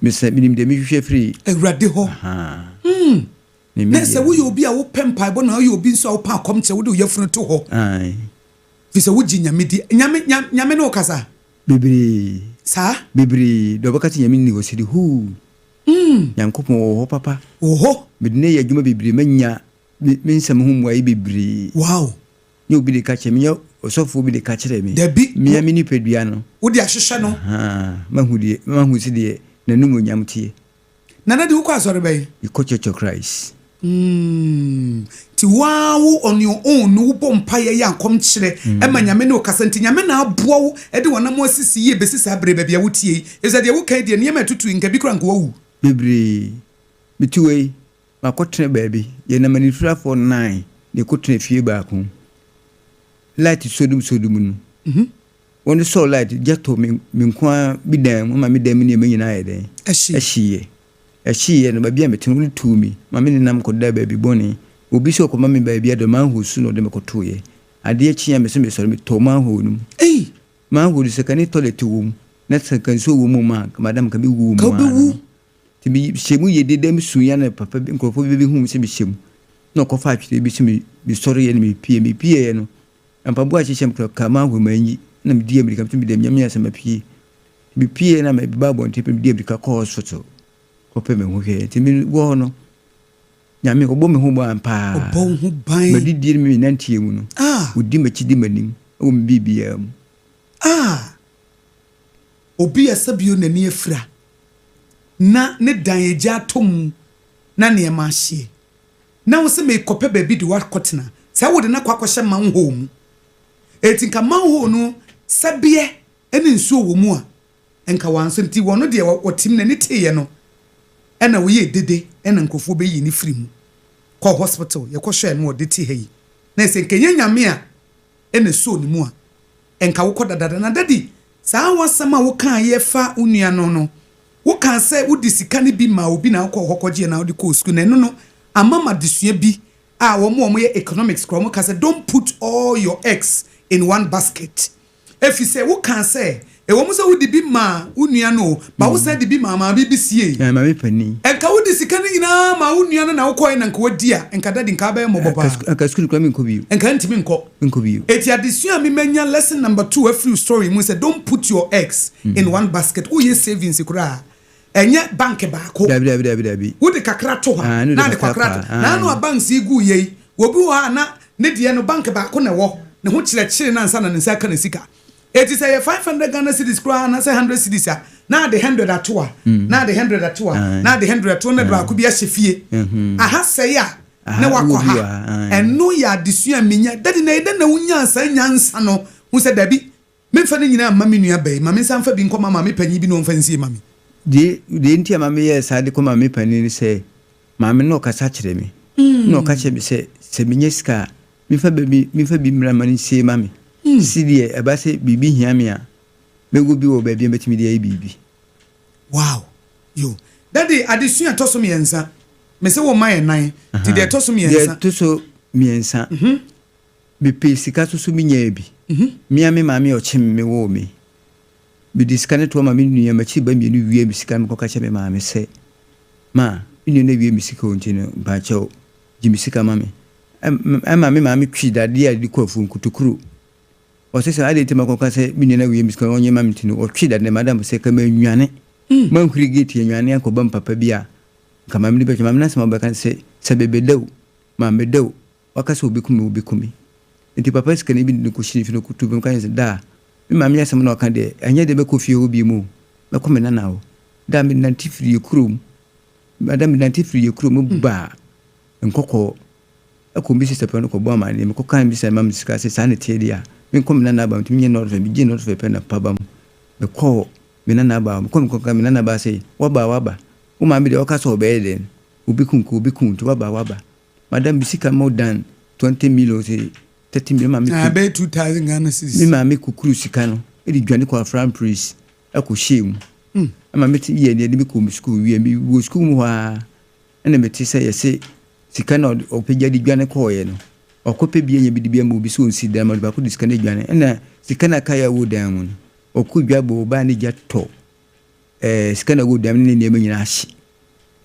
C: Mesɛ menim deɛ mehwehwɛ firi.
A: Awurade hɔ.
C: Ne me
A: Na sɛ
C: deɛ.
A: woyɛ obi a wopɛ mpaebɔ na woyɛ obi nso a wopɛ akɔmkyerɛ, wode wo yafunu to hɔ.
C: Ae.
A: Firi sɛ wogye Nyame di. Nyame, Nyame, Nyame ne wo kasa?
C: Bebree.
A: Saa?
C: Bebree. Deɛ ɔbɛka sɛ Nyame nni hɔ sɛ de huu. Nyankopɔn ɔwɔ hɔ papa.
A: Ɔwɔ hɔ.
C: Mede no yɛ adwuma bebree, manya me, me nsɛm ho mmuaeɛ bebree.
A: Wow.
C: Nyɛ obi de ka kyerɛ me, nyɛ ɔsɔfoɔ bi de ka kyerɛ me.
A: Dabi.
C: Me ara me nipadua no.
A: Wode ahwehwɛ no.
C: Ahaa, mahu deɛ, mahu sɛdeɛ n'animuonyam teɛ.
A: Nana de wokɔ asɔre bɛn?
C: Mekɔ Church of Christ.
A: Mm, nti wo ara wo on your own no wobɔ mpaeɛ yɛ akɔmkyerɛ ɛma Nyame ne wo kasa nti Nyame na aboa wo de w'anamɔ asisi yie bɛsi saa berɛ yi baabi a wotie yi efisɛ deɛ woka yi deɛ nneɛma a ɛtutu yi nka bi koraa nka wawu.
C: Bebree. Mete wei, makɔtena baabi, yɛnam anifirafoɔ nnan na yɛkɔtena fie baako mu. Light sodum sodum no, Wɔn sɔɔ light gya tɔ me me nko ara me dan mu ma me dan mu nneɛma nyinaa yɛ dɛn? Ɛhyeeɛ. Ɛhyeeɛ no baabi a mete no wɔde tuu me ma me nenam kɔdaa baabi bɔne. Obi sɛ ɔkɔma me baabi ada manhole so na ɔde me kɔtoeɛ. Adeɛ kyeeɛ a mese mesɔre metɔɔ manhole no mu. Manhole no sɛ ka ne toilet wɔ mu na sɛ ka nsuo wɔ mu ma a madam nka mɛwu wɔ mu ara no. Nti mehyɛ mu yɛ deda mu suiɛ na papa bi nkurɔfoɔ bi bɛhuu me sɛ mehyɛ mu na ɔkɔfaa atwedeɛ bi sɛ mesɔreeɛ na mepue. Mepieeɛ no Mpaboa a ɛhyehyɛ me koraa kaa m'ahome manyi na medii amirika mete meda Nyame ase mapue. Mepue na meba abɔnten pɛ medii amirika kɔɔ hospital kɔpɛ me ho hwɛɛ nti me wɔ hɔ no Nyame ɔbɔ me ho ban paa.
A: Ɔbɔ wo ho ban.
C: Madidie ne me nanteɛ mu no
A: Ah.
C: ɔdi m'akyi di m'anim wɔ me biribiara mu.
A: Ah. Obi a sɛbio n'ani afira na ne dan agya atɔ mu na nneɛma ahyeɛ. Na wo se merekɔpɛ baabi de wo akɔtena, sɛ wode no akɔ akɔhyɛ manhole mu. Enti nka manhole no sɛbeɛ ne nsuo wɔ mu a, nka wansɔ. Nti ɔno deɛ ɔtem n'ani teeɛ no, ɛna ɔyɛɛ dede ɛna nkurɔfoɔ bɛyii no firi mu kɔɔ hospital. Yɛkɔhwɛɛ no ɔde te ha yi. Na ɛsɛ nka ɛnyɛ Nyame a ɛna ɛsɔɔ ne mu a, nka wokɔ dadaada. Na daddy, saa w'asɛm a wokaeɛ fa wo nua no no, Wokaa sɛ wode sika no bi maa obi na wokɔɔ hɔ kɔgyeeɛ na wode kɔɔ sukuu na ɛno no ama ma adesua bi a wɔn a wɔyɛ economics koraa wɔka sɛ don't put all your eggs in one basket efisɛ wokaa sɛ ɛwɔ mu sɛ wode bi maa wo nua no o but wosan de bi maa maame bi siei.
C: Ɛɛ maame panin.
A: Nka wode sika no nyinaa maa wo nua no na wokɔeɛ na nka wadi a nka daddy nka wobɛyɛ mmɔbɔ paa.
C: Nka sukuu no koraa menkɔ bio.
A: Nka ntumi nkɔ.
C: Nkɔ bio.
A: Eti adesua a me manya lesson number two afiri wo story mu sɛ don't put your eggs in one basket woyɛ savings koraa a ɛnyɛ bank baako.
C: Dabi dabi dabi dabi.
A: Wode kakra to hɔ a
C: na
A: ade
C: kakra
A: kakra to na ano a banks yi gu yɛ yi obi wɔ hɔ a na ne deɛ no bank baako na ɛwɔ ne ho kyerɛkyere no ansa na ne nsa aka ne sika. Eti sɛ ɛyɛ 500 Ghana cedis koraa anaasɛ 100 cedis a na ade 100 ato a na ade 100 ato a na ade 100 ato na de baako bi ahyɛ fie. Aha sɛe a na wakɔ ha. Ɛno yɛ adesua a minya. Daddy, na ɛyɛ dɛn na wunyaa saa nyansa no hu sɛ dabi, memfa ne nyinaa mma me nua baa yi, ma mensan mfa bi nkɔma maame panyin bi na ɔmfa nsie mma me?
C: Deɛ deɛ nti a ma meyɛɛ saa de kɔmaa me panin ne sɛ, maame no na ɔkasa kyerɛ me. Na ɔka kyerɛ me sɛ, sɛ menya sika a, memfa ba bi memfa bi mmra mma no nsie ma me. Sedeɛ ɛba sɛ biribi hia me a, mɛwɔ bi wɔ baabi a mɛtumi de ayɛ biribi.
A: Wow! Yo. Daddy, adesua a ɛtɔ so miɛnsa. Mese wo mma yɛ nan, nti deɛ ɛtɔ so
C: Deɛ
A: miɛnsa.
C: ɛtɔ so miɛnsa, mepɛɛ sika so so menyaa bi. Me ara me maame a ɔkyem me woo me. Mede sika no toa ma me nua, m'akyiri ba mienu wiaa me sika no, mekɔka kyerɛɛ me maame sɛ, Ma, me nua no awie me sika o, nti no mpakyɛw gye me sika ma me. Ɛma me maame twi dadeɛ a yɛde kɔ afuom, kotokuro. Ɔse sɛ adɛn nti makɔka sɛ me nua no awie me sika ɔnye ma me nti no ɔtwe dade madam sɛ ka manwane manhuri gate anwane ankɔba mu papa bi a nka maame no bɛtwe maame no asɛm a ɔbɛka ne sɛ sɛ bɛbɛda o mammɛda o waka sɛ ɔbɛku me ɔbɛku me nti papa sikani bi de no kɔhyɛ ne fie no ɔkɔtu bɛm ka kyerɛ sɛ daa me maame asɛm na ɔka deɛ ɛnyɛ deɛ mɛkɔ fie hɔ bio mu o mɛkɔ me nana hɔ daa menante firi yɛ kurom madam menante firi yɛ kurom baa nkɔkɔɔ Ɛkɔ me sista pɛ no kɔbɔ amaneɛ, mekɔ kaa me sista no ma me sika sɛ saa na ɛteɛ deɛ a, menkɔ me nana aba metumi nyɛ nɔɔre fɛ, megyee nɔɔre fɛ pɛ na pa ba mu. Mekɔɔ me nana aba hɔ, mekɔɔ mekɔ kaa me nana baa sɛ, waba a waba, wo maame deɛ ɔka sɛ ɔbɛyɛ dɛn, ɔbɛku nka ɔbɛku wo nti waba a waba. Madam me sika more than 20 million sɛ 30 million, me maame
A: Ah, ɛbɛyɛ 2000 Ghana cedis.
C: Me maame kukuru sika no de dwane kɔɔ Afram Praise ɛkɔ hyɛɛ mu. Ɛma mete yɛɛ deɛ de me kɔɔ me sukuu wie, mewɔ sukuu mu hɔ ara Ɛna mete sɛ yɛse sika na ɔpagya de dwane kɔɔeɛ no, ɔkɔpɛ bi anya bi de bi ama obi sɛ ɔnsi dan ma no, baako de sika no adwane. Ɛna sika no a ɛkaeɛ a ɛwɔ dan mu no, ɔkɔ dwa bɔ ɔbaa ne gya tɔ ɛɛ sika no a ɛwɔ dan mu ne ne nneɛma nyinaa ahye.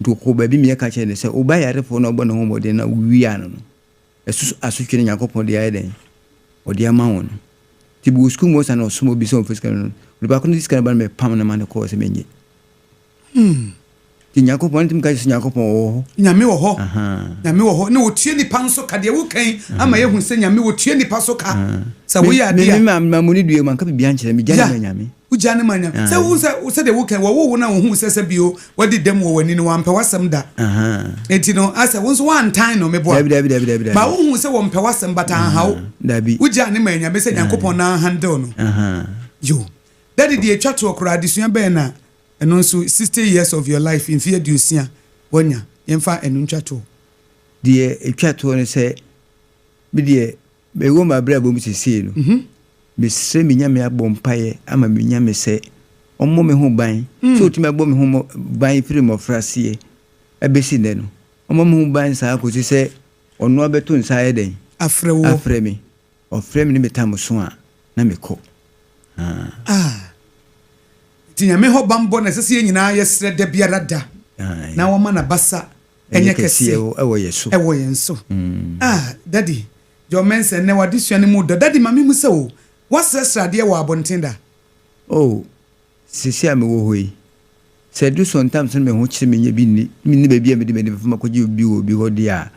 C: Nti ɔkɔɔ baabi mmeɛ ka kyerɛɛ no sɛ, wo ba yarefoɔ no a wobɔ ne ho mmɔden na wowiaa no no, ɛso asotwe no Nyankopɔn de ayɛ dɛn? Ɔde ama wo no. Nti mewɔ sukuu mu hɔ saa na ɔsoma obi sɛ ɔmfa sika no. Onipa ko no de sika no ba no mepam no ma no kɔɔ sɛ mennye. Nti Nyankopɔn, ntumi ka kyerɛ sɛ Nyankopɔn ɔwɔ hɔ.
A: Nyame wɔ hɔ. Nyame wɔ hɔ. Na ɔtua nipa nso ka. Deɛ woka yi ama yɛahu sɛ Nyame ɔtua nipa so ka. Sɛ woyɛ adeɛ a.
C: Me me ma mu ne dua mu anka biribiara nkyerɛ me. Gya ne ma Nyame.
A: Wogya ne ma Nyame. Sɛ wohu sɛ sɛdeɛ woka yi wɔwoo wo na wɔhuu sɛ sɛ bio wadi dɛm wɔ w'ani no wampɛ w'asɛm da. Enti no asɛ wo nso woantan no meboa.
C: Dabi dabi dabi dabi dabi.
A: Ba wohuu sɛ wɔmpɛ w'asɛm but anha wo.
C: Dabi.
A: Wogyaa ne maa Nyame sɛ Nyankopɔn na handle no. Yo. Daddy deɛ etwa toɔ koraa adesua bɛn na Ɛno nso 60 years of your life, mfeɛ aduosia, woanya. Yɛmfa ɛno ntwa toɔ.
C: Deɛ ɛtwa toɔ ne sɛ, me deɛ mewɔ m'abrabɔ mu seesei no, mesrɛ me Nyame abɔ mpaeɛ ama me Nyame sɛ ɔmmɔ me ho ban, sɛ ɔtumi abɔ me ho ban firi mmɔfraseɛ abɛsi nnɛ no, ɔmmɔ me ho ban saa kɔsi sɛ ɔno abɛto nsa ayɛ dɛn?
A: Afrɛ woɔ.
C: Afrɛ me. Ɔfrɛ me ne me tam so a, na mekɔ.
A: Ah. Ah. Nti Nyame hɔ banbɔ na ɛsɛ sɛ yɛn nyinaa yɛsrɛ da biara da na wama n'abasa nyɛ kɛse
C: ɛwɔ yɛn so.
A: Ɛwɔ yɛn so. Ah, Daddy, John Mensah, ɛnnɛ w'adesua no mu dɔ. Daddy, ma menhu sɛ o, woasrɛsrɛ adeɛ wɔ abɔnten da?
C: Oh, seesei a mewɔ hɔ yi, sɛ ɛdu sometimes na me ho kyere me nya bi nni, menni baabi a mede m'ani bɛfa makɔgye obi wɔ obi hɔ deɛ a,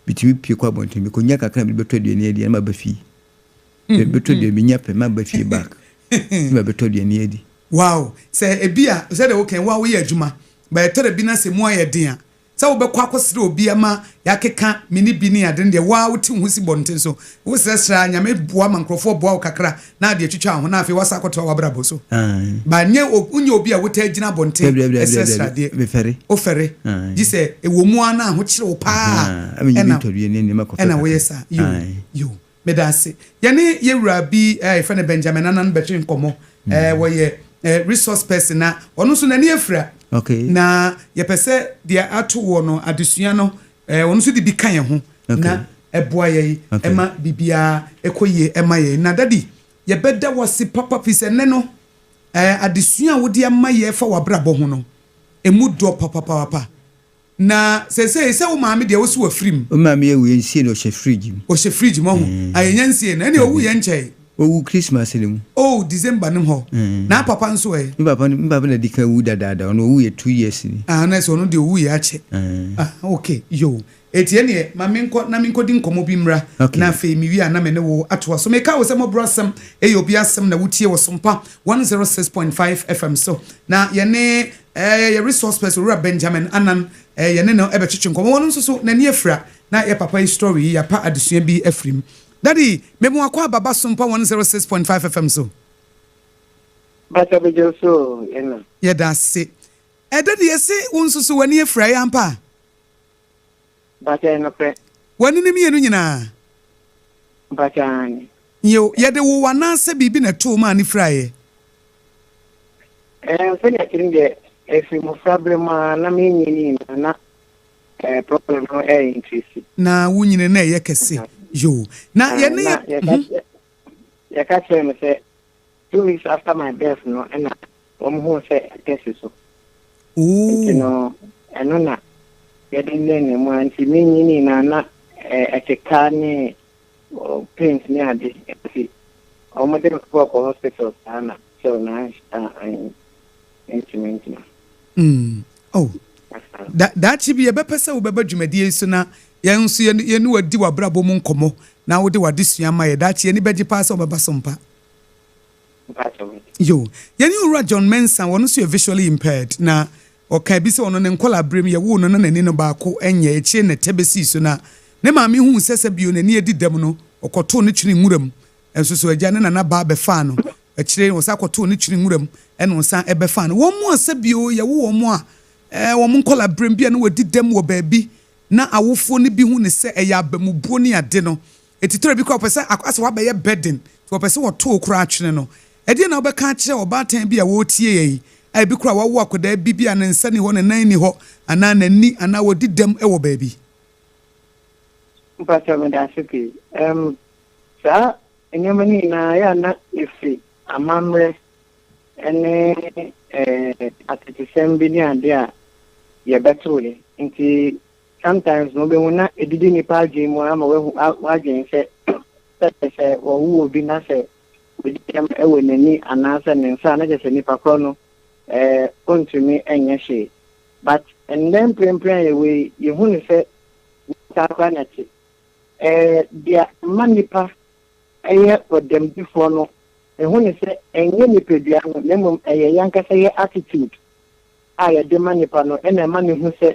C: metumi pue kɔ abɔnten, mekɔnya kakra a mede bɛtɔ aduane adi na maba fie. Mebɛtɔ aduane, menya pɛ, maba fie back na mabɛtɔ aduane adi.
A: Wow! Sɛ ebia, sɛdeɛ woka yi, wo a woyɛ adwuma, but ɛtɔ da bi na sɛ mu ayɛ den a, sɛ wobɛkɔ akɔsrɛ obi ama yɛakeka me ne bi ne ade no deɛ, wo ara wote wo ho si bɔnten so, wosrɛsrɛ ara, Nyame boa ma nkurɔfoɔ boa wo kakra na ade atwitwa wo ho na afei woasan akɔtoa w'abrabɔ so. But nyɛ, wonyɛ obi a wotaa gyina abɔnten srɛsrɛ adeɛ. Wofɛre. Gye sɛ ɛwɔ mu ara na ahokyere wo paa a ɛna ɛna woyɛ saa. Yoo, yoo. Meda ase. Yɛne yɛn wura bi a yɛfrɛ no Benjamin Annan bɛtwe nkɔmmɔ. Eh, wɔyɛ eh, resource person na ɔno nso n'ani afira.
C: Okay.
A: Na yɛpɛ sɛ deɛ ato wɔ no adesua no, eh, ɔno nso de bi ka yɛn ho.
C: Okay.
A: Na ɛboa yɛn
C: Okay.
A: ɛma biribiara ɛkɔ yie ɛma yɛn. Na dadi, yɛbɛda wo ase papa fi sɛ nnɛ no, eh, adesua a wode ama yɛn fa w'abrabɔ ho no, ɛmu dɔ papapapa. Na seesei sɛ wo maame deɛ wose wafiri mu.
C: Me maame awu yɛnsie no ɔhyɛ fridge mu.
A: Ɔhyɛ fridge mu ɔho ah yɛnya nsie no ɛneɛ ɔwu yɛ nkyɛe.
C: Ɔwu Christmas no mu.
A: Oh December no hɔ. Na papa nso ɛ?
C: Me papa no me papa na di kan wu dadaada ɔno ɔwu yɛ 2 years ni.
A: Ah na ɛsɛ ɔno deɛ ɔwu yɛ akyɛ. Ah ok yoo Eti ɛneɛ ma menkɔ na menkɔdi nkɔmmɔ bi mmra
C: Okay.
A: na afei mewie a na me ne wo atoa so. Meka wo sɛ mmɔborɔ asɛm yɛ obi asɛm na wotie wɔ Sompa 106.5 FM so. Na yɛne eh, yɛ resource person Owura Benjamin Annan eh, yɛne no bɛtwetwe nkɔmmɔ. Ɔno nso so n'ani afira na yɛ papa yi story yi yɛapa adesua bi afiri mu. Daddy, mema wakɔ aba ba Sompa 106.5 FM so.
D: Mpakyɛ megye wo so o, yɛna.
A: Yɛda ase. Eh, Daddy yɛse wo nso so w'ani afira, ɛyɛ ampa a?
D: Mpakyɛ ɛyɛ nokorɛ.
A: W'ani no mmienu nyinaa?
D: Mpakyɛ aane.
A: Nyew, yɛde woo wo anaasɛ biribi na ɛtoo wo maa no firaeɛ?
D: Ɛɛ, sɛdeɛ ɛte no deɛ, ɛfiri mmɔfraberɛ mu ara na menyini nyinaa na ɛɛ problem no ɛyɛ increase.
A: Na wo nyini na ɛyɛ kɛse. Yoo. Na yɛne
D: Na
A: yɛ.
D: yɛka yɛka kyerɛɛ me sɛ 2 weeks after my birth no ɛna wɔn huu sɛ ɛkɛse so. Nti
A: Ooh.
D: no ɛno na yɛde nenam mu a nti menyini nyinaa na ɛkeka ne pains ne ade nti wɔn de me kɔɔ kɔ hospital saa na still na ntumi ngyina.
A: Oh. Da, daakye bi yɛbɛpɛ sɛ wobɛba dwumadie yi so na yɛn nso yɛne yɛne wo adi w'abrabɔ mu nkɔmmɔ na wode w'adesua ama yɛ. Daakye yɛn ani bɛgye paa sɛ wobɛba so mpa. Yo. Yɛne Owura John Mensah, ɔno nso yɛ visually impaired, na ɔkaa bi sɛ ɔno ne nkɔlaaberem yɛwoo no na n'ani no baako nyɛ, akyire na ɛtɛ bɛsii so na ne maame huu sɛ sɛ bio n'ani adi dɛm no, ɔkɔtoo no twene nwura mu. Nso so agya ne nana baa bɛfaa no. Akyire no ɔsan kɔtoo no twene nwura mu ɛna ɔsan bɛfaa no. Wɔn a sɛ bio yɛwo wɔn a, ɛɛ wɔn nkɔlaaberem bi a na wɔadi dɛm wɔ baabi na awofoɔ no bi hu no sɛ ɛyɛ abamubuo ne ade no, Etitire bi koraa wɔpɛ sɛ asɛ wabɛyɛ burden nti wɔpɛ sɛ wɔto wo koraa twene no. Ɛdeɛn na wobɛka akyerɛ ɔbaatan bi a ɔretie yɛn yi a ebi koraa wawo akwadaa bi bi a ne nsa nni hɔ, ne nan nni hɔ anaa n'ani anaa wadi dɛm wɔ baabi?
D: Mpakyɛw medase pii. Ɛɛm saa nneɛma no nyinaa yɛ a na ɛfiri amammerɛ ne ɛɛ atetesɛm bi ne adeɛ a yɛbɛtoeɛ nti Sometimes no wobɛhu na ɛdidi nnipa adwene mu ara ma woahu w'adwene sɛ sɛ sɛ wɔwo obi na sɛ wadi dɛm wɔ n'ani anaasɛ ne nsa a na kyerɛ sɛ nipa korɔ no eh, ɔntumi nyɛ hwee. But ndɛ mprempren a yɛwɔ yi, yɛhu no sɛ saa koraa na ɛte. Eh, deɛ ɛma nnipa yɛ ɔdɛmdifoɔ no, mehu no sɛ ɛnyɛ nipadua no na mmom ɛyɛ yɛn ankasa yɛ attitude a yɛde ma nipa no na ɛma no hu sɛ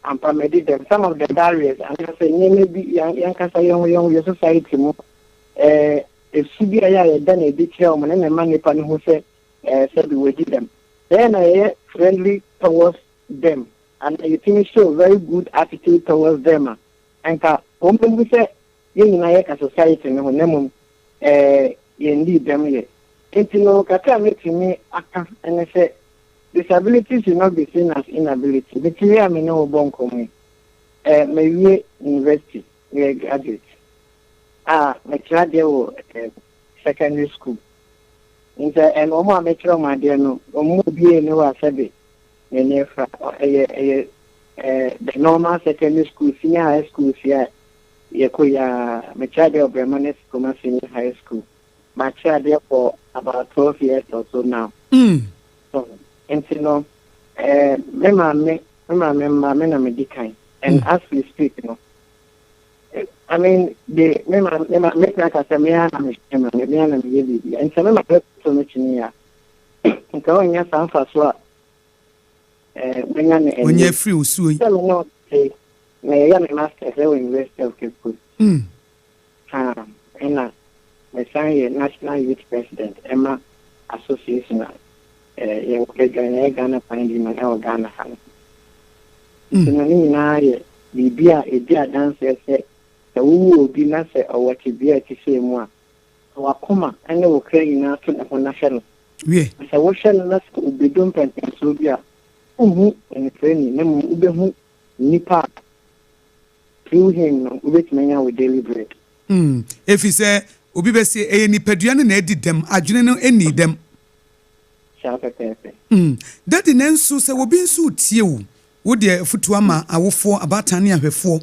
D: ampa madi dɛm. Some of the barriers anaasɛ nneɛma bi yɛn ankasa yɛn ho yɛn ho yɛ society mu eh, esu bi a ɛyɛ a yɛda no adi kyerɛ wɔn no na ɛma nipa no hu sɛ eh, sɛbi wadi dɛm. Sɛ yɛn na yɛyɛ friendly towards them anaa yɛtumi show very good attitude towards them a, anka wɔbɛhu sɛ yɛn nyinaa yɛka society no ho na mmom eh, yɛnnii dɛm yɛ. Enti no, kakra a mɛtumi aka ne sɛ, disability should not be seen as inability. Mete yi a me ne wo bɔ nkɔmmɔ yi, eh, mawie university, meyɛ graduate a mekyerɛ adeɛ wɔ eh, secondary school. Nti ɛno wɔn a mekyerɛ wɔn adeɛ no, wɔn mu obiara nni hɔ a sɛbe n'ani afira. Ɛyɛ ɛyɛ eh, the normal secondary school, senior high school si a yɛkɔ yi ara. Mekyerɛ adeɛ wɔ Bremane Kumasi Senior High School. Makyerɛ adeɛ for about 12 years or so now. So, nti no, eh, me maame, me maame mma, me na medi kan. And as we speak no, I mean, de me ma me ma me kura kasa me ara na me hwɛ ma me me ara na meyɛ biribi. Nti sɛ me maame to me kyene a, nka ɔnnya saa mfaso a eh, manya no ɛnnɛ.
A: Ɔnya afiri osuo yi.
D: Sɛ me ne wo te, meyɛ me masters wɔ University of Cape Coast. Ha, ɛna mesan yɛ National Youth President ɛma association a eh, yɛwɔ adwan ɛyɛ Ghana Blind Union ɛwɔ Ghana ha no. Nti no ne nyinaa yɛ biribi a ɛdi adanseɛ sɛ sɛ wowu obi na sɛ ɔwɔ tebea a ɛte sei mu a, fa w'akoma ne wo kra nyinaa to ne ho na hwɛ no.
A: Wiɛ.
D: Na sɛ wohwɛ no na sɛ obedu mpɛnpɛnsoɔ bi a, wonhu onifirani na mmom wobɛhu nipa a through him no wobɛtumi anya wo daily bread.
A: Mm, efisɛ obi bɛse ɛyɛ nipadua no na adi dɛm, adwene no nnii dɛm.
D: Saa pɛpɛɛpɛ.
A: Mm, Daddy, nanso sɛ obi nso retie wo, wo deɛ afutuo ama awofoɔ, abaatan ne ahwɛfoɔ,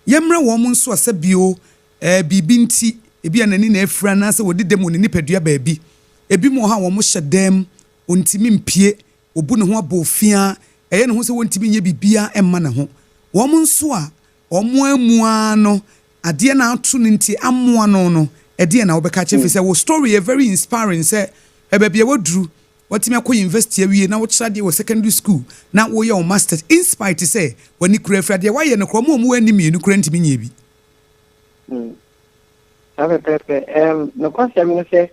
A: yɛmmrɛ wɔn nso a sɛ bio eh, biribi nti, ebia n'ani na afira anaasɛ wadi dɛm wɔ ne nipadua baabi. Ebinom wɔ hɔ a wɔhyɛ dɛm, ɔntumi mpue, ɔbu ne ho abɔɔfiaa, ɛyɛ ne ho sɛ wɔntumi nyɛ biribiara mma ne ho. Wɔn nso a wɔn ammu ara no, adeɛ no ato no nti amoa no no, ɛdeɛn na wobɛka akyerɛ? Ɛfiri sɛ wo story yɛ very inspiring sɛ hwɛ baabi a woaduru, woatumi akɔ university awie na wokyerɛ adeɛ wɔ secondary school na woyɛ wo masters in spite sɛ w'ani kura afira, deɛ woayɛ no koraa wɔn a wɔwɔ ani mmienu koraa ntumi nyɛɛ bi.
D: Saa pɛpɛɛpɛ. Ɛɛm, nokwasɛm ne sɛ,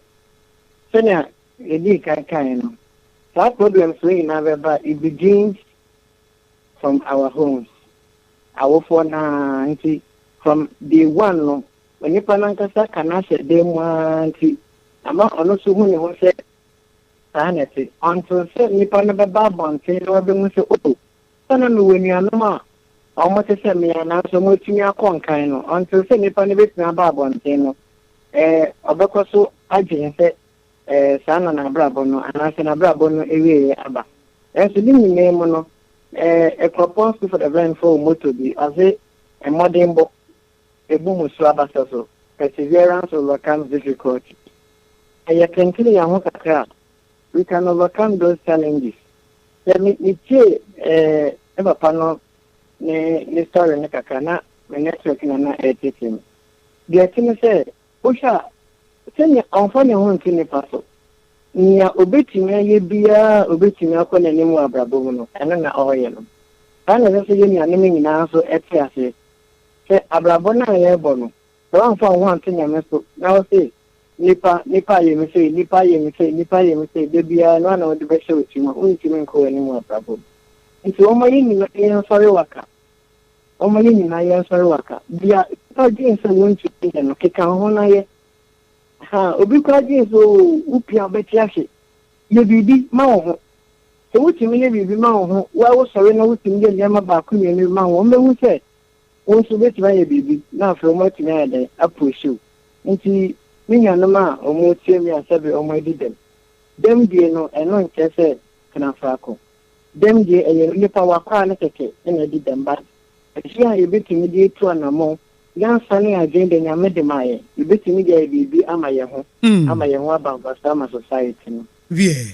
D: sɛnea yedii kan kae no, saa problems wei nyinaa bɛba a, it begins from our homes, awofoɔ no ara nti, from day one no, onipa no ankasa ka n'ahyɛ dan mu ara nti, ama ɔno nso hu ne ho sɛ saa na ɛte, until sɛ nipa no bɛba abɔnten na wabehu sɛ, oh, sɛ na mewɔ anuanom a wɔte sɛ me a nanso wɔatumi akɔ nkan no, until sɛ nipa no bɛtumi aba abɔnten no, eh, ɔbɛkɔ so adwene sɛ eh, saa na n'abrabɔ no anaasɛ n'abrabɔ no awieeɛ aba. Nanso ne nyinaa mu no, eh, Akuropɔn School for the Blind foɔ wɔ motto bi, ɔse, Mmɔdenbɔ, ɛbu mmusuo abasa so, Perseverance overcomes difficulty. Sɛ yɛkentene yɛn ho kakra a, we can overcome those challenges. Sɛ me metiee eh, me papa no ne ne story no kakra na me network na na ɛretete me. Deɛ ɛte ne sɛ, wohwɛ a, sɛnea ɔmfa ne ho nto nnipa so. Nea obetumi ayɛ biara a obetumi akɔ n'anim wɔ abrabɔ mu no, ɛno na ɔreyɛ no. Saa na ɛsɛ sɛ yɛn nuanom nyinaa nso te aseɛ sɛ abrabɔ no a yɛrebɔ no, Sɛ woamfa wo ho anto Nyame so na wose, Nnipa, nnipa ayɛ me sei, nnipa ayɛ me sei, nnipa ayɛ me sei, da biara ɛno ara na wode bɛhyɛ wo tirim a, wontumi nkɔ w'anim wɔ abrabɔ mu. Nti wɔmma yɛn nyinaa yɛnsɔre waka. Wɔmma yɛn nyinaa yɛnsɔre waka. Deɛ nnipa dwen sɛ wontumi nyɛ no, keka wo ho na yɛ. Ha, obi koraa dwen sɛ, oo, wopia a wobɛte ahwe. Yɛ biribi ma wo ho. Sɛ wotumi yɛ biribi ma wo ho, wo a wosɔre na wotumi yɛ nneɛma baako mmienu bi ma wo ho, wɔbɛhu sɛ wo nso wobɛtumi ayɛ biribi na afei wɔatumi ayɛ dɛn apuohye wo. Nti me nuanom a wɔretie me a sɛbe wɔadi dɛm. Dɛmdie no, ɛno nkyerɛ sɛ tena faako. Dɛmdie ɛyɛ onipa w'akwaa no kɛkɛ na adi dɛm but ɛkwan a yɛbɛtumi de atu anammɔn Nyansa ne adwene deɛ Nyame de maa yɛn, yɛbɛtumi de ayɛ biribi ama yɛn ho, ama yɛn ho aba mfasoɔ ama society no.
A: Wiɛ,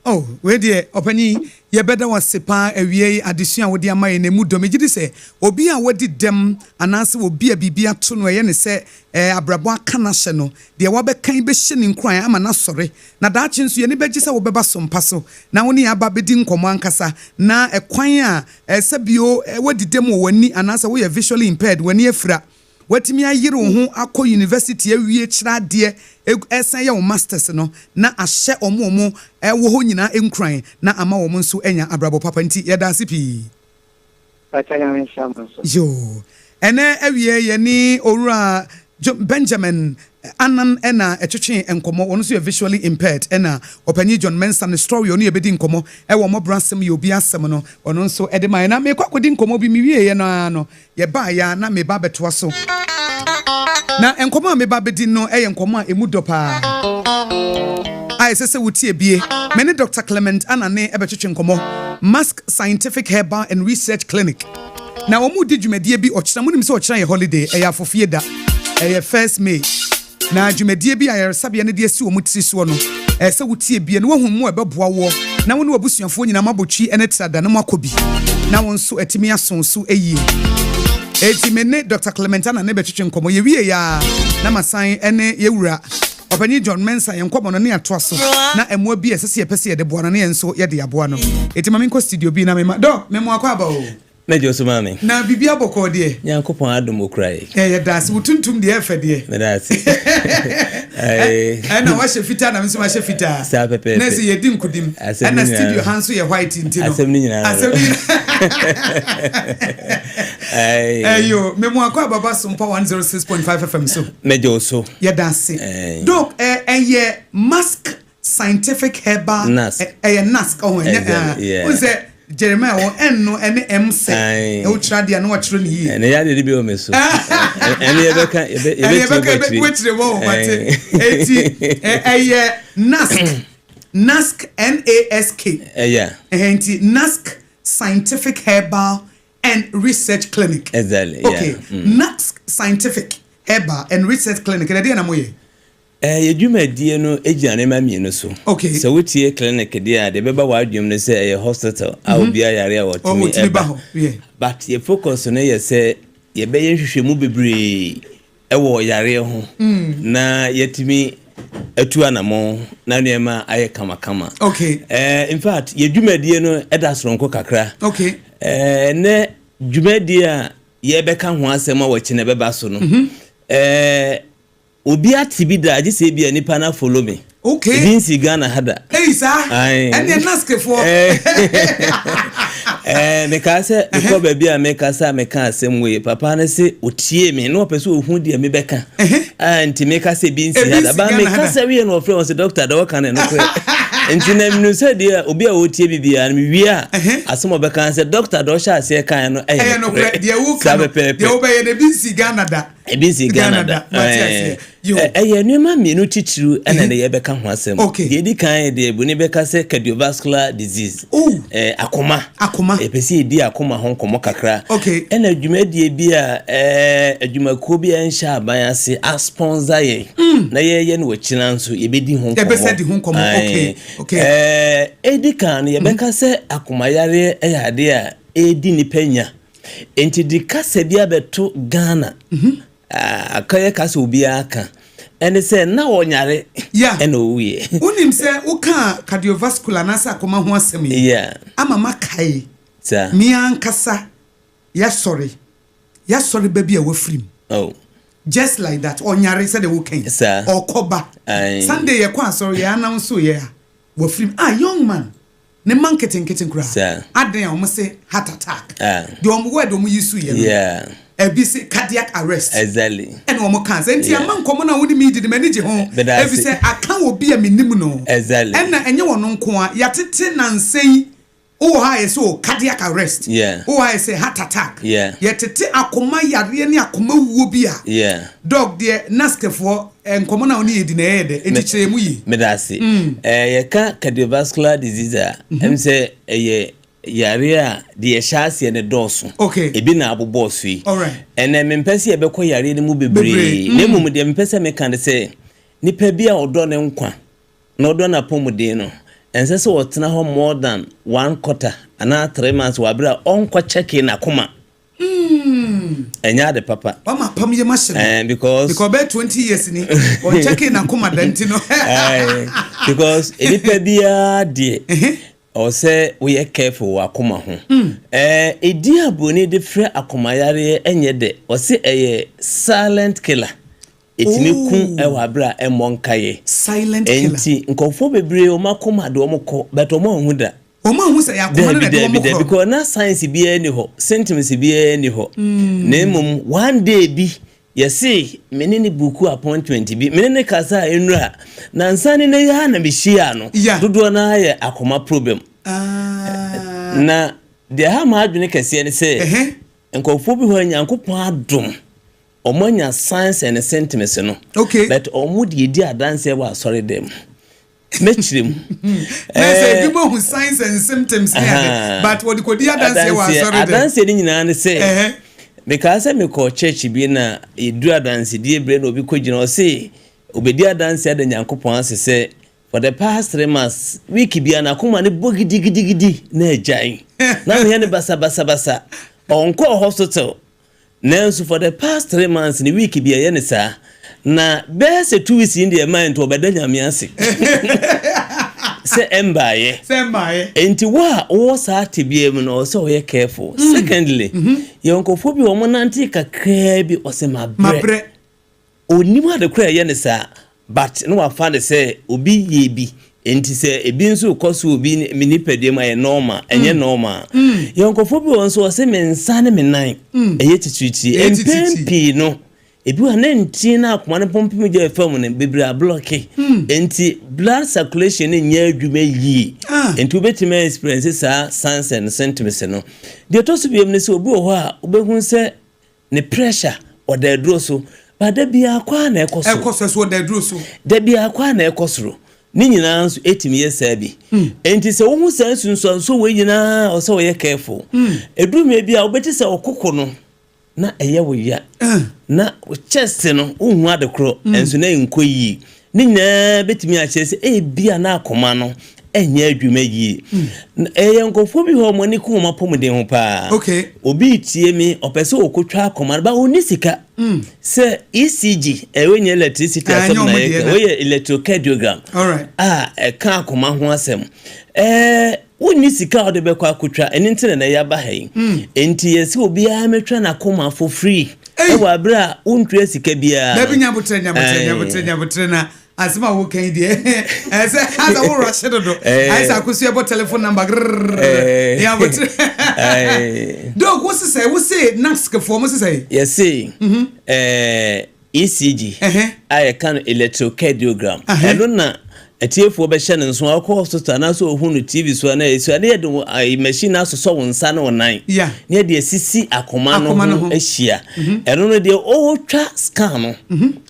A: oh, wei deɛ, ɔpanyin, yɛbɛda wo ase paa awiei adesua a wode ama yɛn no, emu dɔ. Megye di sɛ obi a wadi dɛm anaasɛ obi a biribi ato no a ɛyɛ no sɛ eh, abrabɔ aka no ahyɛ no, deɛ wabɛka yi bɛhyɛ no nkuran ama no asɔre, na daakye nso yɛn ani bɛgye sɛ wobɛba so mpa so na wo ne yɛn aba abɛdi nkɔmmɔ ankasa, na ɛkwan a eh, sɛ bio eh, woadi dɛm wɔ w'ani anaasɛ woyɛ visually impaired, w'ani afira, woatumi ayere wo ho akɔ university awie kyerɛ adeɛ, ɛsan yɛ wo masters no, na ahyɛ wɔn a wɔn wɔ hɔ nyinaa nkuran na ama wɔn nso anya abrabɔ papa nti yɛda ase pii.
D: Mpakyɛ Nyame nhyira mo nso.
A: Yoo. Ɛnɛ awiɛ yɛne Owura Benjamin Annan na ɛtwetwee nkɔmmɔ, ɔno nso yɛ visually impaired, ɛna Ɔpanyin John Mensah ne story ɔne yɛbɛdi nkɔmmɔ ɛwɔ Mmɔborɔ Asɛm Yɛ Obi Asɛm no ɔno nso ɛde maeɛ. Na merekɔ akɔdi nkɔmmɔ bi mewieɛ no ara no Yɛbaeɛ ara na mereba abɛtoa so. Na nkɔmmɔ a mereba abɛdi no yɛ nkɔmmɔ a ɛmu dɔ pa ara a ɛsɛ sɛ wotie bie. Me ne Dɔkta Clement Anane bɛtwetwe nkɔmmɔ, Mask Scientific Herbal and Research Clinic. Na wɔredi dwumadie bi ɔkyena. Monim sɛ ɔkyena yɛ holiday, ɛyɛ afofie da, ɛyɛ first May. Na dwumadie bi a ayaresabea no de asi wɔn tiri soɔ no, ɛyɛ sɛ wotie bie na woahu mmoa a ɛbɛboa woɔ na wo ne w'abusuafoɔ nyinaa moabɔ twi ne trada na moakɔ bi na wo nso atumi aso wo so yie. Enti me ne Dɔkta Clement Anane bɛtwetwe nkɔmmɔ. Yɛwieeɛ ara na masan ne yɛn wura Ɔpanin John Mensah yɛn nkɔmmɔ no ne atoa so na mmoa bi a ɛsɛ sɛ yɛpɛ sɛ yɛde boa no ne yɛn nso yɛde aboa no. Enti ma menkɔ studio bi na mema Dɔk, me mmoa kɔ aba o.
E: Mɛgye wo so maame.
A: Na biribiara bɔkɔɔ deɛ.
E: Nyankopɔn adom okura yɛ.
A: Ɛ yɛda ase wo tuntum deɛ ɛfɛ deɛ.
E: Meda ase.
A: Ɛna wahyɛ fitaa na me nso mahyɛ fitaa.
E: Saa pɛpɛɛpɛ.
A: Na ɛsɛ yɛdi nkudim.
E: Asɛm no
A: Ɛna
E: nyinaa.
A: studio ha nso yɛ white nti no.
E: Asɛm no nyinaa.
A: Asɛm no nyinaa. Ɛyo, me mu akɔ ababa Sompa 106.5 FM so.
E: Mɛgye wo so.
A: Yɛda ase. Doc, ɛyɛ mask Scientific herbal
E: Nask.
A: ɛyɛ nask ɔho ɛnyɛ
E: Exactly, yeah.
A: wohu sɛ Jeremiah wɔ N no ɛne M sɛ
E: Aye.
A: ɛwo kyerɛ adeɛ a na wakyerɛ no yie.
E: Ɛnɛ yɛ adeɛ bi wɔ me so. Ɛne yɛbɛka
A: Ɛne yɛbɛka
E: yɛbɛtie bɔ
A: akyire wɔ wɔ mate.
E: Aye.
A: Eti ɛyɛ nask nask N A S K.
E: Ɛyɛ.
A: Ɛhɛn nti nask scientific herbal and research clinic.
E: Exactly.
A: Okay.
E: Yeah. Mm.
A: Nask scientific herbal and research clinic ɛnɛ deɛ na mo yɛ.
E: Yɛn dwumadie no gyina nneɛma mmienu so.
A: Okay.
E: Sɛ wotie clinic deɛ a, deɛ ɛbɛba w'adwene mu ne sɛ ɛyɛ hospital a obiara yare a
A: Oh,
E: ɔtumi
A: ɔtumi ba
E: ba.
A: hɔ. Yeah.
E: But yɛ focus no yɛ sɛ yɛbɛyɛ nhwehwɛmu bebree wɔ yareɛ ho na yɛatumi atu anamɔn na nneɛma ayɛ kamakama.
A: Okay.
E: In fact, yɛ dwumadie no da soronko kakra.
A: Okay.
E: Ɛnɛ dwumadie a yɛbɛka ho asɛm a wɔkyena ɛbɛba so no, Obi ate bi da agye sɛ ebia nipa no afollow me.
A: Okay.
E: Ebi nsi Ghana ha da.
A: Eyi saa.
E: Aye.
A: Ɛnneɛ Naskfoɔ.
E: Eh, mekaa sɛ mekɔ baabi a mekasa a meka asɛm wei papa no se otie me na ɔpɛ sɛ ohu deɛ mebɛka. Ah, nti meka sɛ ebi nsi ha da. Ba mekasa wie na ɔfrɛ wɔn sɛ dɔkta deɛ ɔka no ɛnokorɛ. Nti na menu sɛ deɛ obi a ɔtie bi biara no mewie a asɛm a ɔbɛka sɛ dɔkta deɛ ɔhyɛ aseɛ kaeɛ no ɛyɛ
A: nokorɛ.
E: Saa pɛpɛɛpɛ.
A: Deɛ wobɛyɛ no ebi nsi Ghana da.
E: Ebi nsi Ghana da. Ɛyɛ nneɛma mmienu titiriw ɛna ne yɛbɛka ho asɛm. Deɛ edi kan yɛ deɛ buroni bɛka sɛ cardiovascular disease. Akoma.
A: Akoma.
E: Yɛpɛ sɛ yɛdi akoma ho nkɔmmɔ kakra.
A: Okay.
E: Ɛna dwumadie bi a adwumakuo bi a ɛnhyɛ aban ase asponsor yɛn. Mm. Na yɛyɛ no akyina nso yɛbɛdi ho nkɔmmɔ.
A: Yɛbɛsɛ di ho nkɔmmɔ. Okay. Okay.
E: Ɛdi kan no yɛbɛka sɛ akomayareɛ yɛ adeɛ a ɛredi nipa nya. Enti de kasa bi abɛto Ghana akɔyɛ kasa obiara ka ɛne sɛ na ɔnyare ɛna owuiɛ.
A: Wonim sɛ wokaa cardiovascular anaasɛ akoma ho asɛm yi ama makae me ankasa yɛasɔre yɛasɔre ba bi a wafiri mu
E: oh.
A: Just like that ɔnyare sɛdeɛ woka yi ɔkɔ ba Sunday yɛkɔ asɔre yɛ announce yɛ a wafiri mu ah young man. Ne mma nketenkete koraa adɛn a wɔn se heart attack deɛ wɔn word wɔn yi so yɛ no ɛbi se cardiac arrest
E: exactly
A: ɛna wɔn ka sɛ nti ama nkɔmɔ na wɔn ne mi di de m'ani gye ho ebi sɛ aka wɔ bi a mi nim no
E: exactly
A: ɛna ɛnyɛ wɔn nko a yɛatete nansa yi wowɔ ha yɛ sɛ o cardiac arrest wowɔ ha yɛ sɛ heart attack yɛtete akoma yareɛ ne akoma wuo bi a dɔg deɛ naskɛfoɔ Nkɔmmɔ no a wo ne yɛ di no ɛyɛ dɛ, enti kyerɛ yɛn mu yie.
E: Meda ase. Yɛka cardiovascular disease a, ɛm sɛ ɛyɛ. Yareɛ a deɛ ɛhyɛ aseɛ no dɔɔso.
A: Okay.
E: Ebi na abobɔɔ so yi.
A: Alright.
E: Ɛnɛ mempɛ sɛ yɛbɛkɔ yareɛ no mu bebree.
A: Bebree.
E: Na mmom deɛ mepɛ sɛ meka ne sɛ, nipa bi a ɔdɔ ne nkwa na ɔdɔ n'apɔmuden no, ɛnsɛ sɛ ɔtena hɔ more than one quarter anaa 3 months wɔ abere a ɔnkɔ kyɛke n'akoma. Ɛnyɛ ade papa.
A: Wama apam yɛ ma hyɛ no.
E: Because
A: because ɔbɛyɛ 20 years ni ɔnkyɛke n'akoma da nti no.
E: Because nipa biara deɛ, ɔwɔ sɛ woyɛ careful wɔ akoma ho. Ɛdi a buroni de frɛ akomayareɛ ɛnyɛ dɛ, ɔse ɛyɛ silent killer. Ɛtumi ku ɛwɔ abere a ɛmmɔ nkaeɛ.
A: Silent killer.
E: Nti nkurɔfoɔ bebree wɔn akoma de wɔn kɔ, but wɔn anhu da.
A: Wɔn ahu sɛ yɛ akoma no na
E: Dabi.
A: ɛde
E: Dabi.
A: wɔn
E: Dabi.
A: korɔ.
E: Because na signs biara ni hɔ, symptoms biara ni hɔ, na mmom one day bi yɛse me ne ne book appointment bi, me ne ne kasa a nnura na nsa ne ne yɛ a na mehyia no. Dodoɔ no ara yɛ akoma problem. Na deɛ ha ma adwene kɛseɛ ne sɛ nkurɔfoɔ bi hɔ a Nyankopɔn adom ɔmo anya signs and symptoms no, but ɔmo de edi adanseɛ wɔ asɔre dɛm. Mɛkyerɛ mu.
A: Na sɛ ebi mo hu signs and symptoms ne ade, but wɔde kɔdi adanseɛ wɔ asɔre dɛm.
E: Adanseɛ no nyinaa ne sɛ mekaa sɛ mekɔ church bi na yɛduru adansedie berɛ na obi kɔgyina, ɔse obɛdi adanseɛ ada Nyankopɔn ase sɛ for the past 3 months, week bia n'akoma ne bɔ gidigidigidi na agyae na meyɛ ne basabasabasa. Ɔnkɔɔ hospital, nanso for the past 3 months ne week bi ɛyɛ ne saa, na bɛyɛ sɛ 2 weeks yi deɛ ɛmaa nti ɔbɛda Nyame ase sɛ ɛmbaayɛ.
A: Sɛ mmaayɛ.
E: Nti wo a wowɔ saa tebea mu no, ɔwɔ sɛ ɔyɛ careful. Secondly, yɛwɔ nkurɔfoɔ bi a wɔn nante kakraa bi, ɔsɛ mabrɛ.
A: Mabrɛ.
E: Onim ade kora ɛyɛ ne saa, but ne wafa ne sɛ obi yɛ bi nti sɛ ebi nso kɔ so obi ne nipadua mu ayɛ normal, ɛnyɛ normal. Yɛwɔ nkurɔfoɔ bi wɔ nso, ɔsɛ me nsa ne me nan ɛyɛ titiritii.
A: Ɛyɛ
E: mpɛn
A: titiritii.
E: pii no, ebi wɔ ne ntin na akoma no pɔmpem gya fam no bebree ablock, nti blood circulation no nyɛ adwuma yie. Nti wobɛtumi experience saa signs and symptoms no. Deɛ ɛtɔ so biom ne sɛ obi wɔ hɔ a wobɛhu sɛ ne pressure ɔda aduro so, but da biara kɔ a na ɛkɔ soro.
A: Ɛkɔ so, ɛso ɔda aduro so.
E: Da biara kɔ a na ɛkɔ soro. Ne nyinaa nso ɛtumi yɛ saa bi. Nti sɛ wohu saa nsunsuanso wei nyinaa, ɔsɛ wɔyɛ careful. Ɛduru mmerɛ bi a wobɛte sɛ ɔkoko no na ɛyɛ wo ya na wo chest no wohu ade korɔ ɛnso na ɛnkɔ yie. Ne nyinaa bɛtumi akyerɛ sɛ ebia na akoma no ɛnyɛ adwuma yie. Ɛyɛ nkurɔfoɔ bi hɔ, ɔmo ani ko wɔn apɔmuden ho paa. Obi tie mi, ɔpɛ sɛ ɔkɔtwa akoma no ba, ɔnni sika sɛ ECG ɛwɔ nyɛ electricity
A: Ah,
E: asɛm
A: ɛnyɛ
E: na
A: ɔmo deɛ
E: yɛka
A: na.
E: wɔyɛ electrocardiogram a ɛka akoma ho asɛm. Wonni sika a wɔde bɛkɔ akotwa ɛne nti na na yɛaba ha yi. Nti yɛsɛ obiara mɛtwa n'akoma for free ɛwɔ abere a wontua sika biara.
A: Dabi, nyabotrɛ, nyabotrɛ, nyabotrɛ, nyabotrɛ, na asɛm a woka yi deɛ, ɛsɛ asa wo rush dodo. Ayɛ sɛ Akosua bɔ telephone number grrrr. Nyabotrɛ. Doc, wo sesɛ wo se NASCfoɔ mo sesɛ?
E: Yɛse ECG a yɛka no electrocardiogram, ɛno na atiefoɔ bɛhyɛ no nso a wokɔ hospital anaasɛ ɔhu no TV so a, na ɛsi a ne yɛde machine no asosɔ wo nsa ne wo nan ne yɛde asisi akoma no
A: Akoma no
E: ho
A: ho.
E: ahyia. Ɛno no deɛ ɔretwa scan no,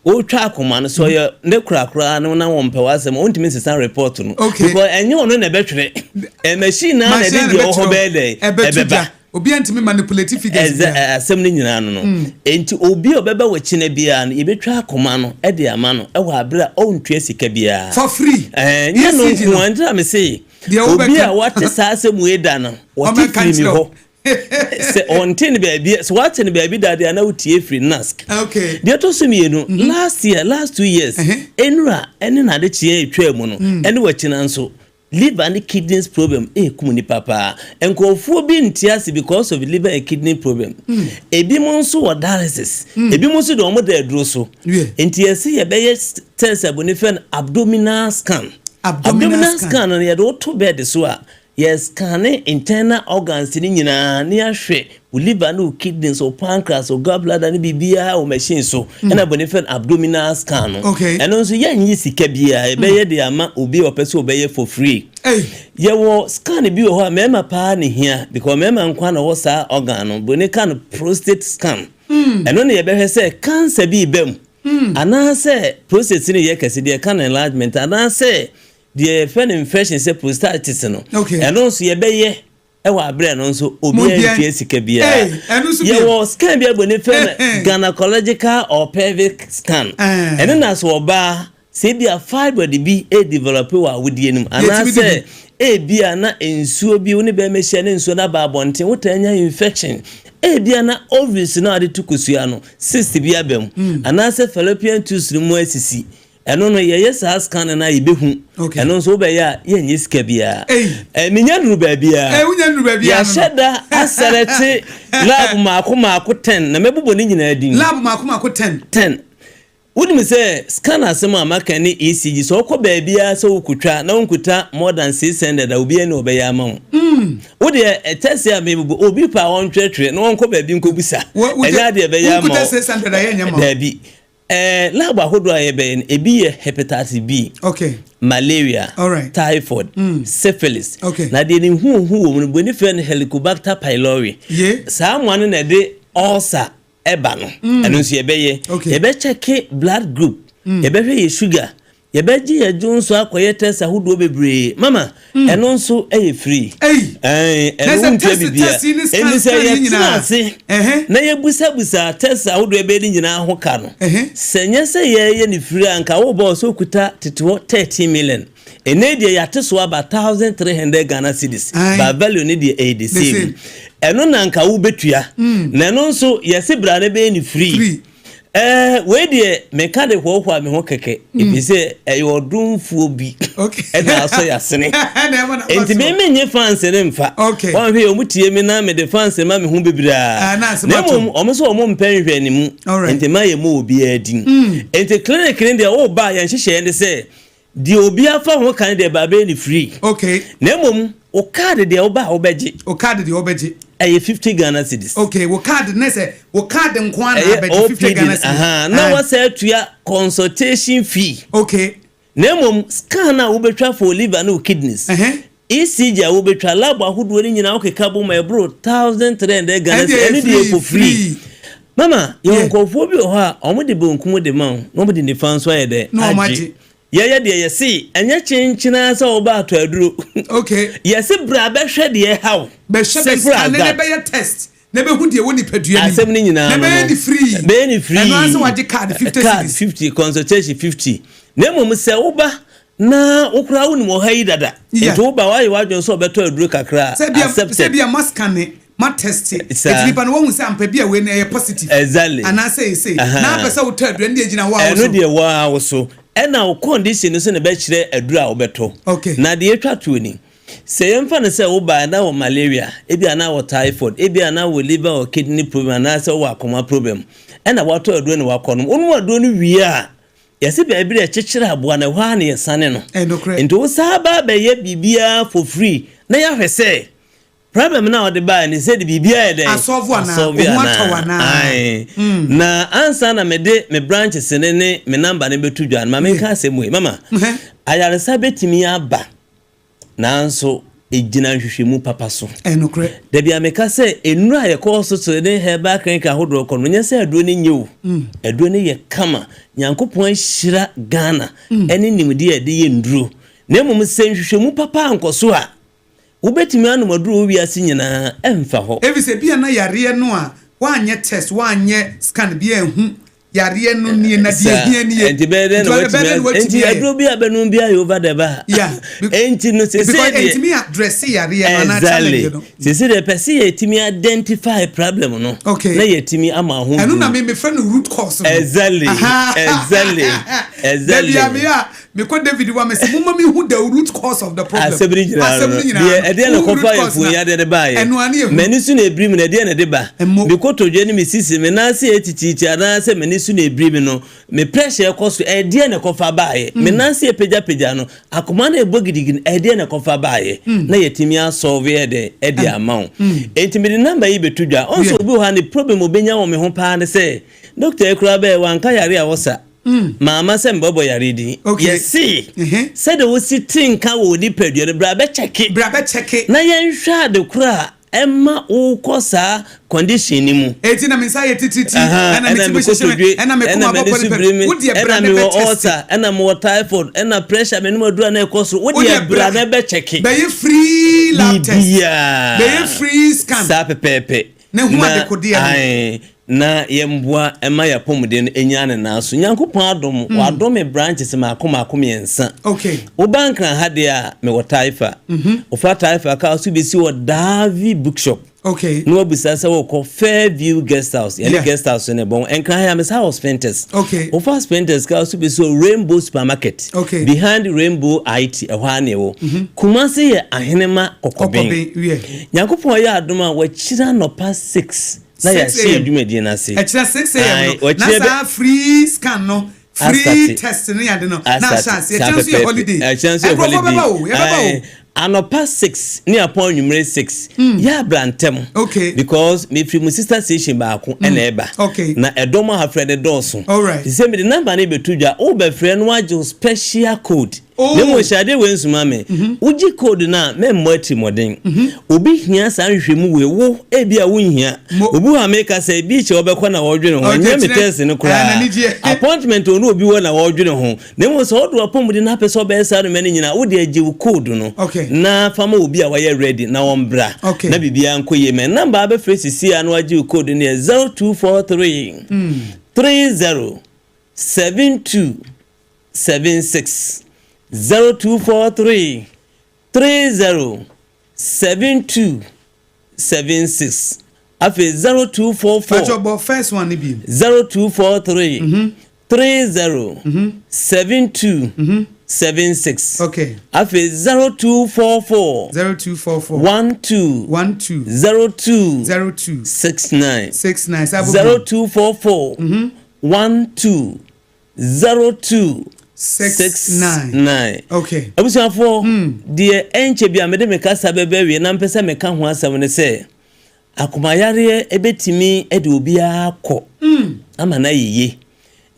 E: ɔretwa akoma no so ɔyɛ ne korakora no na wɔmpɛ w'asɛm a ɔntumi nsesa report no because ɛnyɛ ɔno na ɛbɛtwerɛ, ɛ machine na na
A: Machine
E: ɛde
A: na
E: deɛ ɔwɔ hɔ
A: ɛbɛkyerɛw.
E: bɛyɛ dɛ
A: ɛbɛto
E: ɛbɛba
A: gya. Obiara ntumi manipulate figures
E: ɛsɛ
A: biara.
E: Asɛm no nyinaa no, enti obi a ɔbɛba w'akyi no biara no, yɛbɛtwa akoma no ɛde ama no ɛwɔ abere a ɔntua sika biara.
A: For free.
E: Nyɛ no
A: ECG
E: nko
A: no.
E: a, ntina me se
A: Deɛ
E: obi
A: wobɛka.
E: a wate saa asɛm wei da no, wɔte
A: Ɔmɛka
E: firi mi
A: nkyerɛ wo.
E: hɔ sɛ ɔnte ne baabi, sɛ wate ne baabi dade a na wotie firi NASC. Deɛ ɛtɔ so mmienu, last year, last 2 years, enura ɛne n'adekyeɛ etwa mu no, ɛne wɔkyina nso liver ne kidneys problem ekum nipa paa. Nkurɔfoɔ bi nte ase because of liver and kidney problem. Ebi mo nso wɔ dialysis, ebi mo nso de wɔn da aduro so. Nti yɛsi yɛbɛyɛ test a boni fɛn abdominal scan.
A: Abdominal scan.
E: Scan no, yɛde woto bed so a, yɛ scan internal organs ne nyinaa ne yɛahwɛ wo liver ne wo kidneys, wo pancreas, wo gallbladder ne biribiara wɔ machine so. Ɛna boni fɛn abdominal scan no, ɛno nso yɛnyi sika biara, yɛbɛyɛ de ama obi a ɔpɛ sɛ ɔbɛyɛ for free.
A: Hey.
E: Yɛwɔ scan bi wɔ hɔ a mmarima paa ne hia because mmarima nkwa na wɔ saa organ no, boni ka no prostate scan. Ɛno ne yɛbɛhwɛ sɛ cancer bi ba mu anaasɛ prostate no yɛ kɛse, deɛ ɛka no enlargement, anaasɛ deɛ yɛfrɛ no infection sɛ prostatitis no. Ɛno nso yɛbɛyɛ. Ɛwɔ aberɛ no nso obiara ntua sika biara. Yɛwɔ scan bi a buroni frɛ no gynecological or pelvic scan. Ɛno na sɛ ɔbaa sɛ ebia fibroid bi redevelop wɔ awodeɛ no mu anaasɛ ebia na nsuo bi wo ne bɛrima hyia ne nsuo no aba abɔnten wotaa nya infection ebia na ovaries no a wode to kosua no cyst bi aba mu anaasɛ fallopian tubes no mu asisi. Ɛno no yɛyɛ saa scan no a yɛbɛhu. Ɛno nso wobɛyɛ a yɛnyɛ sika biara. Eh, menya nuru baabiara. Yɛahyɛ da asɛlɛte lab maako maako ten na mɛbobɔ ne nyinaa din.
A: Lab maako maako ten.
E: Ten. Wonim sɛ scan asɛm a maka ne ECG sɛ wokɔ baabiara sɛ wokotwa na wonkuta more than 600 a obiara ni ɔbɛyɛ ama wo. Wo deɛ test a mebobɔ obi pɛ a ɔntwerɛtwerɛ na ɔnkɔ baabi nkɔbusa. Ɛnyɛ adeɛ ɛbɛyɛ ama wo.
A: Wonkuta 600 a yɛnyɛ ma wo.
E: Daabi. Eh, lab ahodoɔ a yɛbɛyɛ no, ebi yɛ hepatitis B,
A: okay.
E: malaria,
A: Alright.
E: typhoid, syphilis.
A: Okay.
E: Na deɛ ne huhu wɔ mu no, buroni frɛ no Helicobacter pylori.
A: Ye.
E: Saa mmoa no na ɛde ulcer ɛba no. Ɛno nso yɛbɛyɛ.
A: Okay.
E: Yɛbɛkyɛke blood group, yɛbɛhwɛ yɛ sugar, Yɛbɛgye yɛn dwonsɔ akɔyɛ test ahodoɔ bebree. Mama, ɛno nso yɛ free.
A: Ei!
E: Ɛn,
A: Na
E: ɛno
A: sɛ
E: wontua
A: test
E: biribiara.
A: test yi ne scan
E: Enti sɛ
A: scan yi
E: yɛtena
A: nyinaa.
E: ase
A: Ɛhɛ.
E: na yɛbusabusa test ahodoɔ yɛbɛyɛ no nyinaa ho ka no,
A: Ɛhɛ.
E: sɛ nyɛ sɛ yɛyɛ no free a, anka wobɔ a ɔsɛ okuta tete hɔ 13 million. Ɛnnɛ yi deɛ yɛate so aba 1300 Ghana cedis,
A: Ae.
E: but value no deɛ ɛyɛ the
A: The
E: same.
A: same.
E: Ɛno na anka wobɛtua. Na ɛno nso yɛse bra na bɛyɛ no free.
A: Free.
E: Ɛɛ, wei deɛ meka de hoahoa me ho kɛkɛ, ɛfiri sɛ ɛyɛ ɔdomfoɔ bi ɛna asɔ yɛasene. Enti me menye fans no mfa. Wɔnhwɛ yɛ, wɔn tie me na mede fans ma me ho bebree a. Na mmom wɔn nso wɔn mpɛ nhwɛ ne mu. Enti ma yɛ mu obiara din. Enti clinic no deɛ woba a yɛn nhyehyɛeɛ ne sɛ Deɛ obi afa ho ka no deɛ ba bɛyɛ no free.
A: Okay.
E: Na mmom wo card deɛ woba a wobɛgye.
A: Wo card deɛ wobɛgye.
E: Ɛyɛ 50 Ghana cedis.
A: Okay, wo card ne sɛ wo card nko ara na abɛgye 50 Ghana cedis.
E: Aha, na wasa atua consultation fee.
A: Okay.
E: Na mmom scan a wobɛtwa for liver ne wo kidneys.
A: Uh -huh.
E: ECG a wobɛtwa, lab ahodoɔ no nyinaa wokeka bom a ɛboro 1300 Ghana cedis. Ɛno deɛ for free. Mama, yɛwɔ nkurɔfoɔ bi wɔ hɔ a wɔde bonkum de ma wo na wɔde nifa nso ayɛ dɛ agye. Yɛyɛ deɛ yɛse ɛnyɛ kyenkyen ara sɛ woba atɔ aduro.
A: Okay.
E: Yɛse bra bɛhwɛ deɛ ɛha wo.
A: Bɛhwɛ bɛ
E: Simple as
A: scan ne
E: that.
A: bɛyɛ test na bɛhu deɛ ɛwɔ nipadua no mu.
E: Asɛm no nyinaa
A: Na
E: no
A: bɛyɛ
E: no.
A: ne free.
E: Bɛyɛ ne free.
A: Ɛno ara sɛ wagye card 50
E: Card
A: cedis.
E: 50, consultation 50. Na mmom sɛ woba na wo koraa wonim ɔha yi dada.
A: Yeah.
E: Nti woba woayɛ w'adwene sɛ ɔbɛtɔ aduro kakra a,
A: Sɛ bia
E: accepted.
A: sɛ bia ma scan ma test
E: Saa.
A: eti nipa no wahu sɛ ampa bi a wei no ɛyɛ positive
E: Exactly.
A: anaasɛ ɛyɛ sei
E: Ahaa.
A: na apɛ sɛ wotɔ aduro ɛno deɛ gyina wo a wo
E: Ɛno
A: so.
E: deɛ wo ara wo so. Ɛna wo condition no nso na ɛbɛkyerɛ aduro a wobɛtɔ.
A: Okay.
E: Na deɛ ɛtwa toɔ ni, sɛ yɛmfa no sɛ wobaeɛ na wɔ malaria, ebia na wɔ typhoid, ebia na wɔ liver or kidney problem anaasɛ wowɔ akoma problem, ɛna woatɔ aduro na woakɔnom. Wonom aduro no wie a, yɛse baabi a yɛkyekyere aboa no, ɛhɔ ara na yɛsane no.
A: Ɛyɛ nokorɛ.
E: Nti wosan ba bɛyɛ biribiara for free na yɛahwɛ sɛ Problem no a ɔde baeɛ no sɛ de biribi ayɛ dɛn?
A: Asɔlvo anaa?
E: Asɔlvo
A: Wo ho
E: anaa?
A: atɔ wo anaa?
E: Ae. Na ansa na mede me branches no ne me number no bɛto dwa no, ma menka asɛm wei. Mama, ayaresa bɛtumi aba, nanso ɛgyina nhwehwɛmu papa so.
A: Ɛyɛ nokorɛ.
E: Da bi a meka sɛ nnuro a yɛkɔ hospital ne herbal clinic ahodoɔ kɔ no, nyɛ sɛ aduro no nyɛ o. Aduro no yɛ kama. Nyankopɔn ahyira Ghana ne nimdeɛ a yɛde yɛ nnuro. Na mmom sɛ nhwehwɛmu papa ankɔ so a, Wobɛtumi anom aduro wɔ wiase nyinaa, ɛmfa hɔ.
A: Efisɛ ebia na yareɛ no a woanyɛ test, woanyɛ scan bi anhu yareɛ no nie na deɛ ehia nie.
E: Nti bɛyɛ dɛn na watumi nti aduro bi a bɛnom bi ayɛ over the bar.
A: Yeah.
E: Nti no sese
A: because
E: deɛ.
A: Because ɛntumi address yareɛ no anaa challenge no.
E: Exactly. Sese deɛ pɛ sɛ yɛtumi identify problem no.
A: Okay.
E: Na yɛtumi ama ho.
A: Ɛno na me mefrɛ no root cause no.
E: Exactly. Exactly. Exactly.
A: Dabi a me a Mekɔ David hɔ a, mese, Momma menhu the root cause of the problem.
E: Asɛm no nyinaa
A: Asɛm
E: no,
A: no nyinaa
E: deɛ
A: no.
E: ɛdeɛn na
A: Wohu root
E: ɛkɔfa
A: cause
E: yɛfunu
A: no a,
E: yadeɛ no baeɛ?
A: ɛno ara ne yɛhu.
E: M'ani so na ɛbiri me no, ɛdeɛn na ɛde ba?
A: Mmo.
E: Me kotodwe ne me sisi, me nan ase yɛ titiiti anaasɛ m'ani so na ɛbiri me no, me pressure ɛkɔ so, ɛdeɛn na ɛkɔfa baeɛ? Me nan ase ɛpagyapagya no, akoma no ɛbɔ gidigidi no, ɛdeɛn na ɛkɔfa baeɛ? Na yɛatumi asɔlve yɛ dɛn ɛde ama wo. Enti mede number yi bɛto dwa. Ɔn sɛ
A: Yeah.
E: obi wɔ hɔ a ne problem a ɔbɛnya wɔ me ho paa ne sɛ, doctor yi koraa bɛɛ wanka yareɛ a ɔsa. Mamma sɛ mebɛbɔ yare din.
A: Okay.
E: Yɛse
A: Mhm.
E: sɛdeɛ wosi te nka wɔ wo nipadua no, bra bɛkyɛke
A: Bra bɛkyɛke.
E: na yɛnhwɛ ade korɔ a ɛma wokɔ saa condition no mu.
A: Eti na me nsa ayɛ titiriti, ɛna me ti mu hyehye me, ɛna me koma bɔ pɛrepɛre. Wo deɛ bra na bɛ test.
E: Ɛna mewɔ ulcer, ɛna mewɔ typhoid, ɛna pressure, menom aduru a na ɛkɔ soro. Wo deɛ bra na bɛ check.
A: Bɛyɛ free lab test.
E: Biribiara.
A: Bɛyɛ free scan.
E: Saa pɛpɛɛpɛ.
A: Na hu adekodeɛ no.
E: Ae, na yɛmboa mma yɛn apɔmuden no nnyina ne nan so. Nyankopɔn adom, Wadom me branches mmaako mmaako mmiɛnsa.
A: Okay.
E: Woba Nkran ha deɛ a, mewɔ Taifa. Wofa Taifa kaa so bɛsi wɔ Davi Bookshop.
A: Okay.
E: Na wabisa sɛ wokɔ Fairview Guest House. Yɛne
A: Yeah.
E: guest house no ɛbɔn. Nkran ha yɛ a, mesa wɔ Spintex.
A: Okay.
E: Wofa Spintex kaa so bɛsi wɔ Rainbow Supermarket.
A: Okay.
E: Behind Rainbow IT, ɛhɔ ara na ɛwɔ. Kumasi yɛ Ahenema Kɔkɔben.
A: Kɔkɔben, wiɛ.
E: Nyankopɔn yɛ adom a, wakyiri anɔpa 6 na
A: 6
E: yɛahyɛ
A: am.
E: dwumadie no ase.
A: Ɛkyerɛ 6 am
E: Ae,
A: no, na
E: wakyiri bɛ
A: saa free scan no, free
E: Asate.
A: test ne ade no, na ahyɛ
E: Asate.
A: ase.
E: Saa
A: Ɛkyerɛ nso yɛ
E: pɛpɛɛpɛ.
A: holiday.
E: Ɛkyerɛ nso yɛ
A: Nkurɔfoɔ
E: holiday.
A: bɛba o, yɛbɛba o.
E: Ae, anɔpa 6 ne apɔn anwummere 6. Yɛ abra ntɛm.
A: Okay.
E: Because mefiri mu sister station baako ɛna ɛba.
A: Okay.
E: Na ɛdɔm a hafrɛ no dɔɔso.
A: Alright.
E: Te sɛ mede number no bɛto dwa, wobɛfrɛ no agye wo special code.
A: Oh.
E: Na mmom hyɛ adeɛ wei nsoma me. Wogye code no a, mɛmmɔ atirimmɔden. Obi hia saa nhwehwɛmu wei, wo ebi a wonhia.
A: Mo-
E: Obi wɔ a meka sɛ ebi kyɛ wɔbɛkɔ na wɔdwene ho.
A: Ɔkyɛ
E: Ɛnyɛ me
A: kyerɛ-
E: test no
A: Eh,
E: koraa.
A: n'ani gyeɛ.
E: Appointment ɔne obi wɔ na wɔdwene ho. Na mmom sɛ wode w'apɔmuden no apɛ sɛ ɔbɛyɛ saa nnoɔma no nyinaa, wode agye wo code no.
A: Okay.
E: Na fa ma obi a wayɛ ready na ɔmbra.
A: Okay.
E: Na biribiara nkɔ yie. Mɛ number a wobɛfrɛ sisi a na wagye wo code no yɛ 0243 30 72 76 0243 30 72 76. Afei 0244
A: Pakyɛ bɔ first one no bi.
E: 0243 30 72 76.
A: Okay.
E: Afei 0244
A: 0244
E: 12
A: 12
E: 02
A: 02
E: 69.
A: 69. Saa bɔ
E: 0244 12 02
A: 69.
E: 69.
A: Okay.
E: Abusuafoɔ, deɛ ɛnkyɛ bi a mede me kasa bɛbɛ awie na mpɛ sɛ meka ho asɛm ne sɛ akomayareɛ ɛbɛtumi de obiara kɔ ama no ayɛ yie.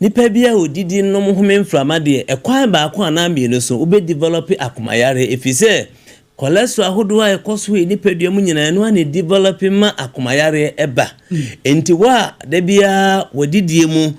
E: Nipa bi a odidi nom home mframa deɛ, ɛkwan baako anaa mmienu so wobɛdevelop akomayareɛ, ɛfiri sɛ cholesterol ahodoɔ a ɛkɔ so wɔ nipadua mu nyinaa ɛno a na develop ma akomayareɛ ɛba. Enti wo a da biara wɔdidie mu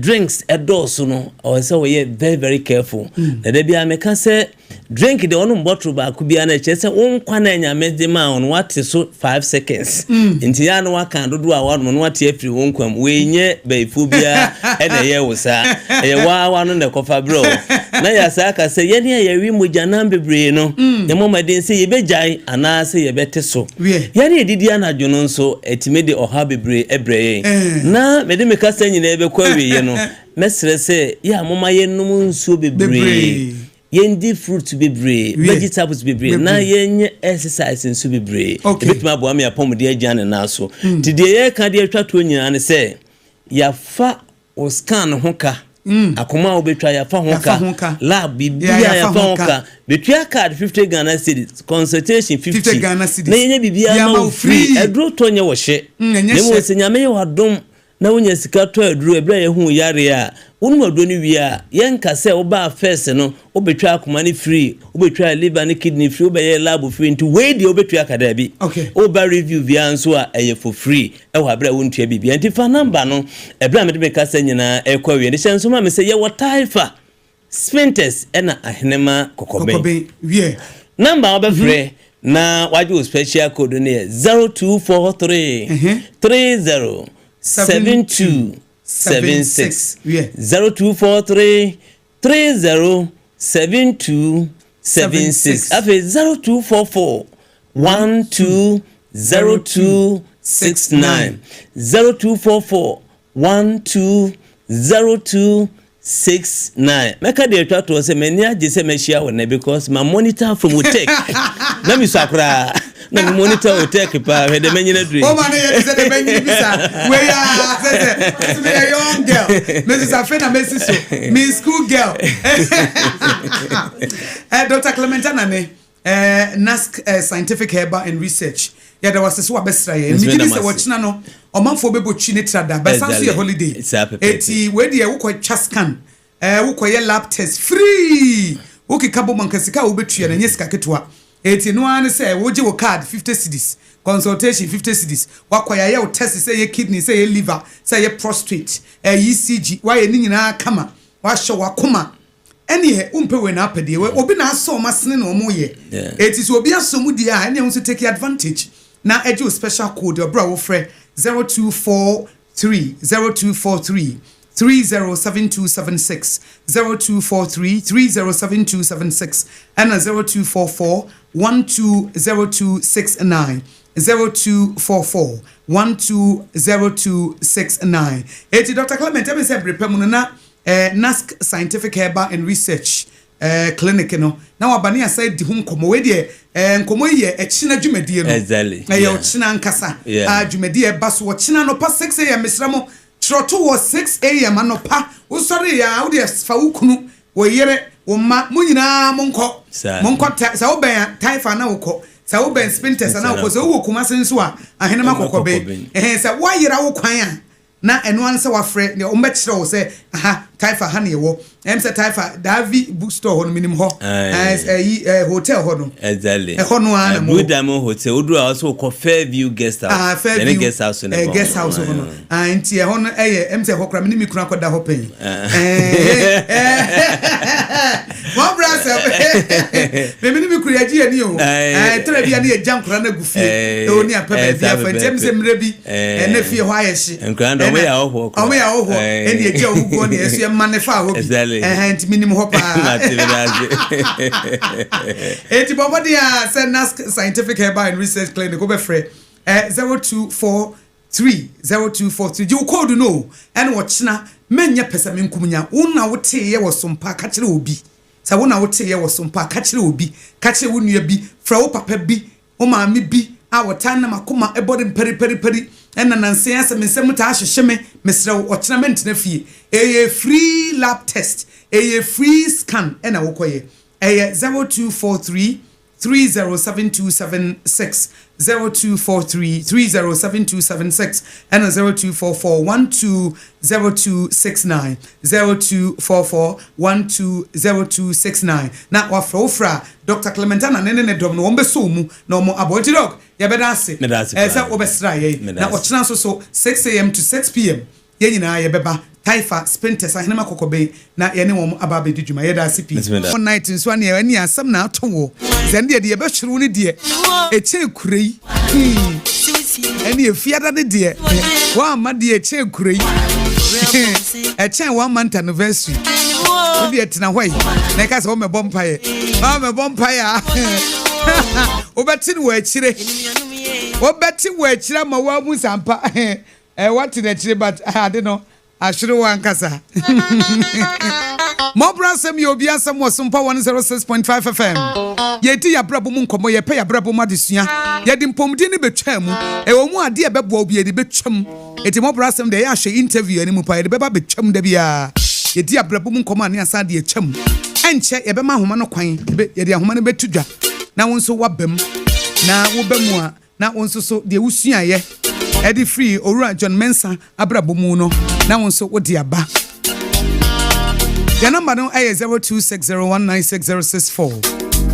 E: drinks ɛdɔɔso no, ɔwɔ sɛ wɔyɛ very very careful. Na da biara meka sɛ drink deɛ, ɔnom bottle baako biara no, ɛkyerɛ sɛ wo nkwa na Nyame de ma wo no wate so 5 seconds. Nti yɛ a na waka dodoɔ a wanom no wate afiri wo nkwa mu. Wei nyɛ bɛyifoɔ biara ɛna ɛyɛ wo saa, ɛyɛ waa wano na ɛkɔfa berɛ wo. Na yɛ saa ka sɛ yɛne a yɛwe mogyanam bebree no, yɛmmɔ mmɔden sɛ yɛbɛgyae anaasɛ yɛbɛte so.
A: Wiɛ.
E: Yɛne yɛdidi anadwo no nso ɛtumi de ɔhaw bebree ɛbrɛ yɛn.
A: Eh.
E: Na mede me kasa nyinaa bɛkɔ awieɛ no, mɛsrɛ sɛ yɛ a moma yɛnom nsuo bebree,
A: Bebree.
E: yɛndi fruit bebree,
A: Wiɛ.
E: vegetables bebree, na
A: Bebree.
E: yɛnyɛ exercise nso bebree.
A: Okay.
E: Ɛbɛtumi aboa me apɔmuden agyina ne nan so. Nti deɛ yɛreka deɛ atwa toɔ nyinaa ne sɛ yɛafa wo scan ho ka, akoma a wobɛtwa yɛafa ho
A: Yɛafa
E: ka,
A: ho ka.
E: lab
A: Yeah,
E: biribiara
A: yɛafa
E: yɛafa
A: ho
E: ho
A: ka.
E: ka. Bɛtua card 50 Ghana cedis, consultation 50,
A: 50 Ghana cedis.
E: na yɛnyɛ biribiara
A: Yɛama
E: ma
A: wo
E: wo free.
A: free.
E: Aduro tɔ nyɛ wɔ hyɛ.
A: Ɛnyɛ
E: Na mmom
A: hyɛ.
E: sɛ Nyame yɛ w'adom na wonya sika tɔ aduro, ɛberɛ a yɛhu yareɛ a wonom aduro no wie a, yɛnka sɛ wobaa first no wobɛtwa akoma no free, wobɛtwa liver ne kidney free, wobɛyɛ lab free, nti wei deɛ wobɛtua ka daabi.
A: Okay.
E: Woba review biara nso a, ɛyɛ for free ɛwɔ aberɛ a wontua biribia. Nti fa number no ɛberɛ a mede me kasa nyinaa ɛkɔ awie no, hyɛ nso ma me sɛ yɛwɔ Taifa, Spintex ɛna Ahenema Kɔkɔbɛn.
A: Kɔkɔbɛn. Wiɛ.
E: Number a wobɛfrɛ na wagye wo special code no yɛ 0243 30 72 76.
A: Wiɛ.
E: 0243 30 72 76. Afei 0244 12 02 69. 0244 12 02 69. Mɛka deɛ atwa toɔ sɛ m'ani agye sɛ mɛhyia wo nnɛ, because ma monitor from Otec na mesua koraa na me monitor Otec paa. Hwɛ dɛ manyina dure.
A: O ma ne yɛ sɛ de bɛ nyini bi sa wei a sɛ sɛ me yɛ young girl, me sisa afei na mesi so me school girl. Dr. Clement Anane, NASC Scientific Herbal and Research, yɛda wase so wabɛsra yɛn.
E: Nso
A: megye di
E: meda
A: sɛ
E: mo ase.
A: wɔkyena no ɔmanfoɔ bɛbɔ twi ne trada bɛsan so yɛ holiday.
E: Saa pɛpɛɛpɛ.
A: Eti wei deɛ, wokɔ twa scan, wokɔyɛ lab test free, wokeka bɔ mu anka sika a wobɛtua no ɛnyɛ sika ketewa. Eti no ara ne sɛ wogye wo card 50 cedis. Consultation 50 cedis. Wakɔ yɛayɛ wo test sɛ ɛyɛ kidney, sɛ ɛyɛ liver, sɛ ɛyɛ prostate, ɛyɛ ECG, wayɛ ne nyinaa kama, wahyɛ wakoma. Ɛneɛ wompɛ wei na apɛ deɛ wei. Obi na asɔ wɔn asene na wɔn yɛ. Eti sɛ obi asɔ mu deɛ a, ɛneɛ wo nso take advantage na ɛgye wo special code ɔbrɛ a wofrɛ 0243 0243 307276 0243 307276 ɛna 0244 120269 0244 120269. Eti Dr. Clement, ɛmi sɛ bere pɛ mu no na NASC Scientific Herbal and Research Clinic no na waba ne asa di ho nkɔmmɔ. Wei deɛ nkɔmmɔ yi yɛ ɛkyina dwumadie no. Ɛyɛ ɔkyena ankasa. A dwumadie ɛba so ɔkyena anɔpa 6 a.m. Mesrɛ mo, kyerɛto wɔ 6 a.m. anɔpa. Wosɔre yɛ a, wodeɛ fa wo kunu, wo yere, wo mma, mo nyinaa monkɔ. Monkɔ ta sɛ wobɛn Taifa na wokɔ, sɛ wobɛn Spintex na wokɔ, sɛ wowɔ Kumase nso a, Ahenema Kɔkɔbe. Ɛhɛn, sɛ woayera wo kwan a, na ɛno ara sɛ wafrɛ deɛ wɔbɛkyerɛ wo sɛ aha Taifa ha ne ɛwɔ. Ɛm sɛ Taifa Davi Bookstore hɔ no, menim hɔ. Ɛyi hotel hɔ no. Ɛhɔ no ara na mo
E: Blue Diamond Hotel woduru a, ɔsɛ wokɔ Fairview Guest House.
A: Ah, Fairview
E: guest house no.
A: Guest house hɔ no. Ah, nti ɛhɔ no ɛyɛ ɛm sɛ ɛhɔ koraa me ne me kunu akɔda hɔ pɛn. Wɔn bra sɛ mɛmi ne me kunu yɛgye yɛn ni o. Tɛrɛ bi a ne yɛgya nkora no agu fie ɛwɔ ne apɛ baabi afa, nti ɛm sɛ mmerɛ bi ɛnɛ fie hɔ ayɛ hye.
E: Nkora no ɔmo yɛ ahɔhoɔ
A: koraa. Ɔmo yɛ ahɔhoɔ, ɛne yɛgya ɔmo guɔ ne yɛso yɛma ne fa hɔ bi. Ɛhɛn, nti menim hɔ paa. Eti bɔ mmɔden a sɛ NASC Scientific Herbal and Research Clinic, wobɛfrɛ 0243 0243, gye wo code no o. Ɛna ɔkyena mɛnyɛ pɛ sɛ menkum nya wo na woteeɛ wɔ so mpa. Ka kyerɛ obi sɛ wo na woteeɛ wɔ so mpa. Ka kyerɛ obi, ka kyerɛ wo nua bi, frɛ wo papa bi, wo maame bi a wɔtaa nam akoma ɛbɔ de mpɛripɛripɛri ɛna nansa asɛ me nsɛm taa hyehyɛ me. Mesrɛ wo, ɔkyena mɛntena fie. Ɛyɛ free lab test, ɛyɛ free scan ɛna wokɔyɛ. Ɛyɛ 0243 307276 0243 307276 ɛna 0244 120269 0244 120269 na wafrɛ. Wo frɛ a, Dr Clementina ne dɔm no wɔn bɛsɔ wo mu na wɔn abɔ. Nti Doc, yɛbɛda ase.
E: Meda ase
A: sɛ
E: paa.
A: Wobɛsra yɛn.
E: Meda
A: Na
E: ase.
A: ɔkyena nso so 6 a.m. to 6 p.m. yɛn nyinaa yɛbɛba Taifa, Spintex, Ahenema Kɔkɔbɛn na yɛne wɔn aba abɛdi dwuma. Yɛda ase pii.
E: Nti meda.
A: One night nso aneɛ ɛne asɛm na ato wɔ sɛ ne deɛ deɛ yɛbɛhwere wo no deɛ ɛkyɛn kure yi. Ɛne efiada ne deɛ wɔamma deɛ ɛkyɛn kure yi, ɛkyɛn one month anniversary. Wo deɛ tena hɔ yi na ɛka sɛ wɔmɛbɔ mpaeɛ, wɔmɛbɔ mpaeɛ a, wobɛte no wɔ akyire, wobɛte wɔ akyire ama woahu sampa ɛ wate n'akyire, but ade no ahwere wo ankasa. Mmɔborɔ asɛm yɛ obi asɛm wɔ Sompa 106.5 FM. Yɛdi yɛabrabɔ mu nkɔmmɔ, yɛpɛ yɛabrabɔ mu adesua, yɛde mpɔmuden no bɛtwaa mu. Ɛwɔ mu adeɛ a ɛbɛboa wo bi yɛde bɛtwam. Enti mmɔborɔ asɛm deɛ, ɛyɛ ahwɛ interview anim pa yɛde bɛba bɛtwam. Da biara yɛdi abrabɔ mu nkɔmmɔ a ne asan de atwam. Ɛnkyɛ yɛbɛma ahoma no kwan, yɛde ahoma no bɛto dwa na wo nso woaba mu, na woba mu a, na wo nso so deɛ wosuaeɛ ɛde firi Owura John Mensa abrabɔ mu no, na wo nso wode aba. Yɛn number no ɛyɛ 0260196064,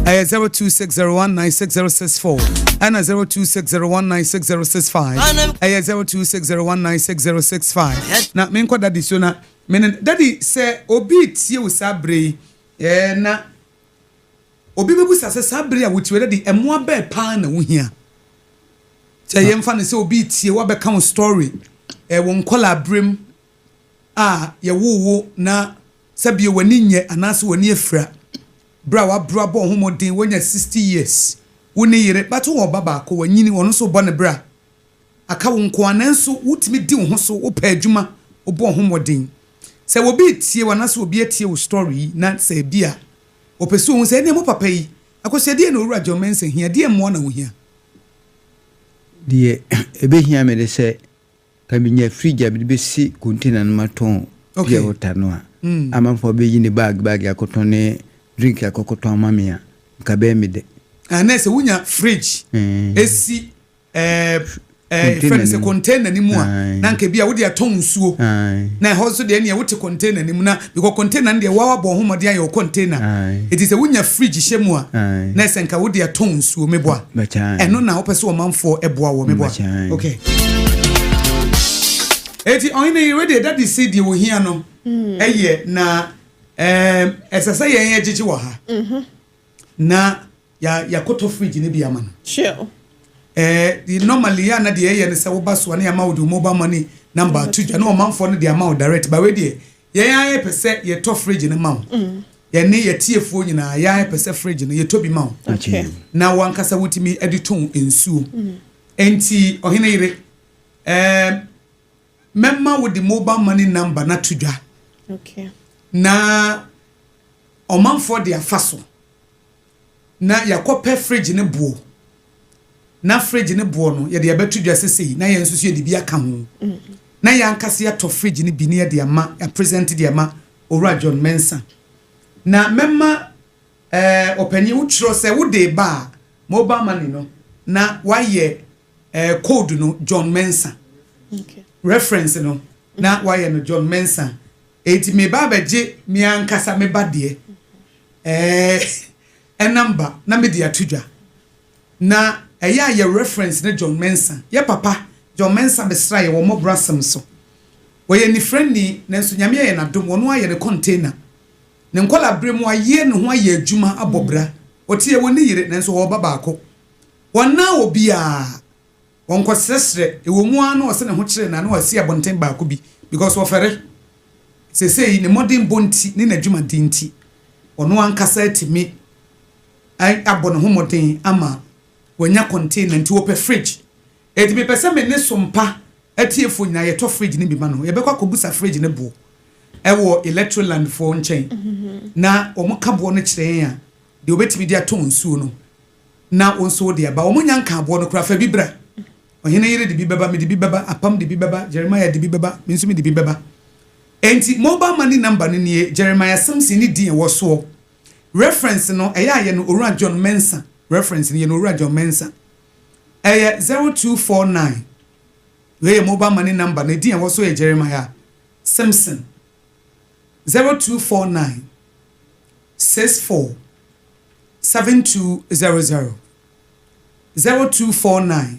A: ɛyɛ 0260196064 ɛna 0260196065, ɛyɛ 0260196065. Na menkɔ Daddy so na mene Daddy sɛ obi tie wo saa bere yi na obi bɛbusa sɛ saa bere a wotie, Daddy, ɛmmoa bɛɛ paa na wohia? Sɛ yɛmfa no sɛ obi tie, wabɛka wo story ɛwɔ nkɔla aberem a yɛwoo wo na sɛbio w'ani nyɛ anaasɛ w'ani afira, berɛ a waboro abɔ wo ho mmɔden, woanya 60 years, wo ne yere bato wɔ ɔba baako, wanyini, ɔno nso bɔ ne bra, aka wo nko a, nanso wotumi di wo ho so, wopɛ adwuma, wobɔ wo ho mmɔden. Sɛ obi tie wo anaasɛ obi atie wo story yi na sɛ ebi a wɔpɛ sɛ ohun sɛ ɛnea mo papa yi akɔsɛ deɛ na Owura John Mensa hia deɛ, mmoa na wohia?
C: Deɛ ɛbɛhia me de sɛ ka menya fridge a mede bɛsi container no matɔn pure water no a, amanfoɔ bɛyi ne bag bag akɔtɔn ne drink akɔkɔtɔn ama me a, nka bɛyɛ me dɛ.
A: Ɛnɛ sɛ wonya fridge esi ɛɛ ɛɛ fɛn sɛ container ni mu a, na nka bi a wode atɔn nsuo na ɛhɔ nso deɛ, nea wote container ni mu na, because container no deɛ, wawa bɔ ho mmɔden ayɛ wɔ container, eti sɛ wonya fridge hyɛ mu a, na ɛsɛ nka wode atɔn nsuo. Meboa? Ɛno na wopɛ sɛ ɔmanfoɔ ɛboa wɔ? Meboa? Okay, eti ɔhene yi ready dadi si deɛ ohia no ɛyɛ na ɛsɛ sɛ yɛn yɛ gyegye wɔ ha na ya yakɔtɔ fridge ne bi ama no. Normally yɛ ana deɛ ɛyɛ no sɛ woba so a, ne yɛama wo de mobile money number to dwa na ɔmanfoɔ no de ama wo direct ba. Wei deɛ, yɛn ayɛ pɛ sɛ yɛtɔ fridge no ma wo. Yɛne yɛtiefoɔ nyinaa, yɛn ayɛ pɛ sɛ fridge no yɛtɔ bi ma wo na wankasa wotumi de tɔn nsuo. Nti ɔhene yere, mɛma wo de mobile money number na to dwa na ɔmanfoɔ de afa so na yɛakɔpɛ fridge ne boɔ, na fridge ne boɔ no yɛde yɛbɛto dwa sesei, na yɛn nso so yɛde bi aka ho na yɛn ankasa yɛatɔ fridge no bi ne yɛde ama, yɛapresent de ama Owura John Mensa. Na mɛma ɔpanyin wotwerɛ sɛ wode ba a, mobile money no na wayɛ code no John Mensa. Reference no na wayɛ no John Mensa. Eti meba abɛgye me ankasa me ba deɛ ɛnamba na mede ato dwa na ɛyɛ a yɛ reference ne John Mensa. Yɛ papa John Mensa bɛsra yɛ wɔ mmɔborɔ asɛm so. Wɔyɛ nifrani, nanso Nyame ayɛ n'adom, wɔn ayɛ ne container ne nkɔla bere mu ayɛ ne ho ayɛ adwuma abɔ bra. Wɔte yɛ wɔ ne yere, nanso wɔwɔ ba baako. Wɔn nan wɔ biara wɔn kɔsrɛsrɛ ɛwɔ mu ara na ɔsɛ ne ho kyerɛ na wɔasi abɔnten baako bi because wɔfɛre. Sesei ne mmɔden bɔ nti ne n'adwumaden nti, ɔno ankasa atumi abɔ ne ho mmɔden ama wɔnya container, nti wɔpɛ fridge. Eti mepɛ sɛ me ne sompa atiefo nyinaa yɛtɔ fridge ne bi ma no. Yɛbɛkɔ akɔbusa fridge ne boɔ ɛwɔ Electroland foɔ nkyɛn na wɔn ka boɔ no kyerɛ yɛn a, deɛ wɔbɛtumi de atɔ nsuo no na wɔn nso de aba. Wɔn nya nka aboɔ no koraa, fa bi bra. Ɔhene yere de bi bɛba, mi de bi bɛba, Apam de bi bɛba, Jeremiah de bi bɛba, mi nso mi de bi bɛba. Enti mobile money number no nie: Jeremiah Simpson ne din ɛwɔ soɔ. Reference no, ɛyɛ ayɛ no Owura John Mensa. Reference no yɛ no Owura John Mensa. Ɛyɛ 0249. Wei yɛ mobile money number na edin ɛwɔ so yɛ Jeremiah Simpson. 0249 64 7200, 0249.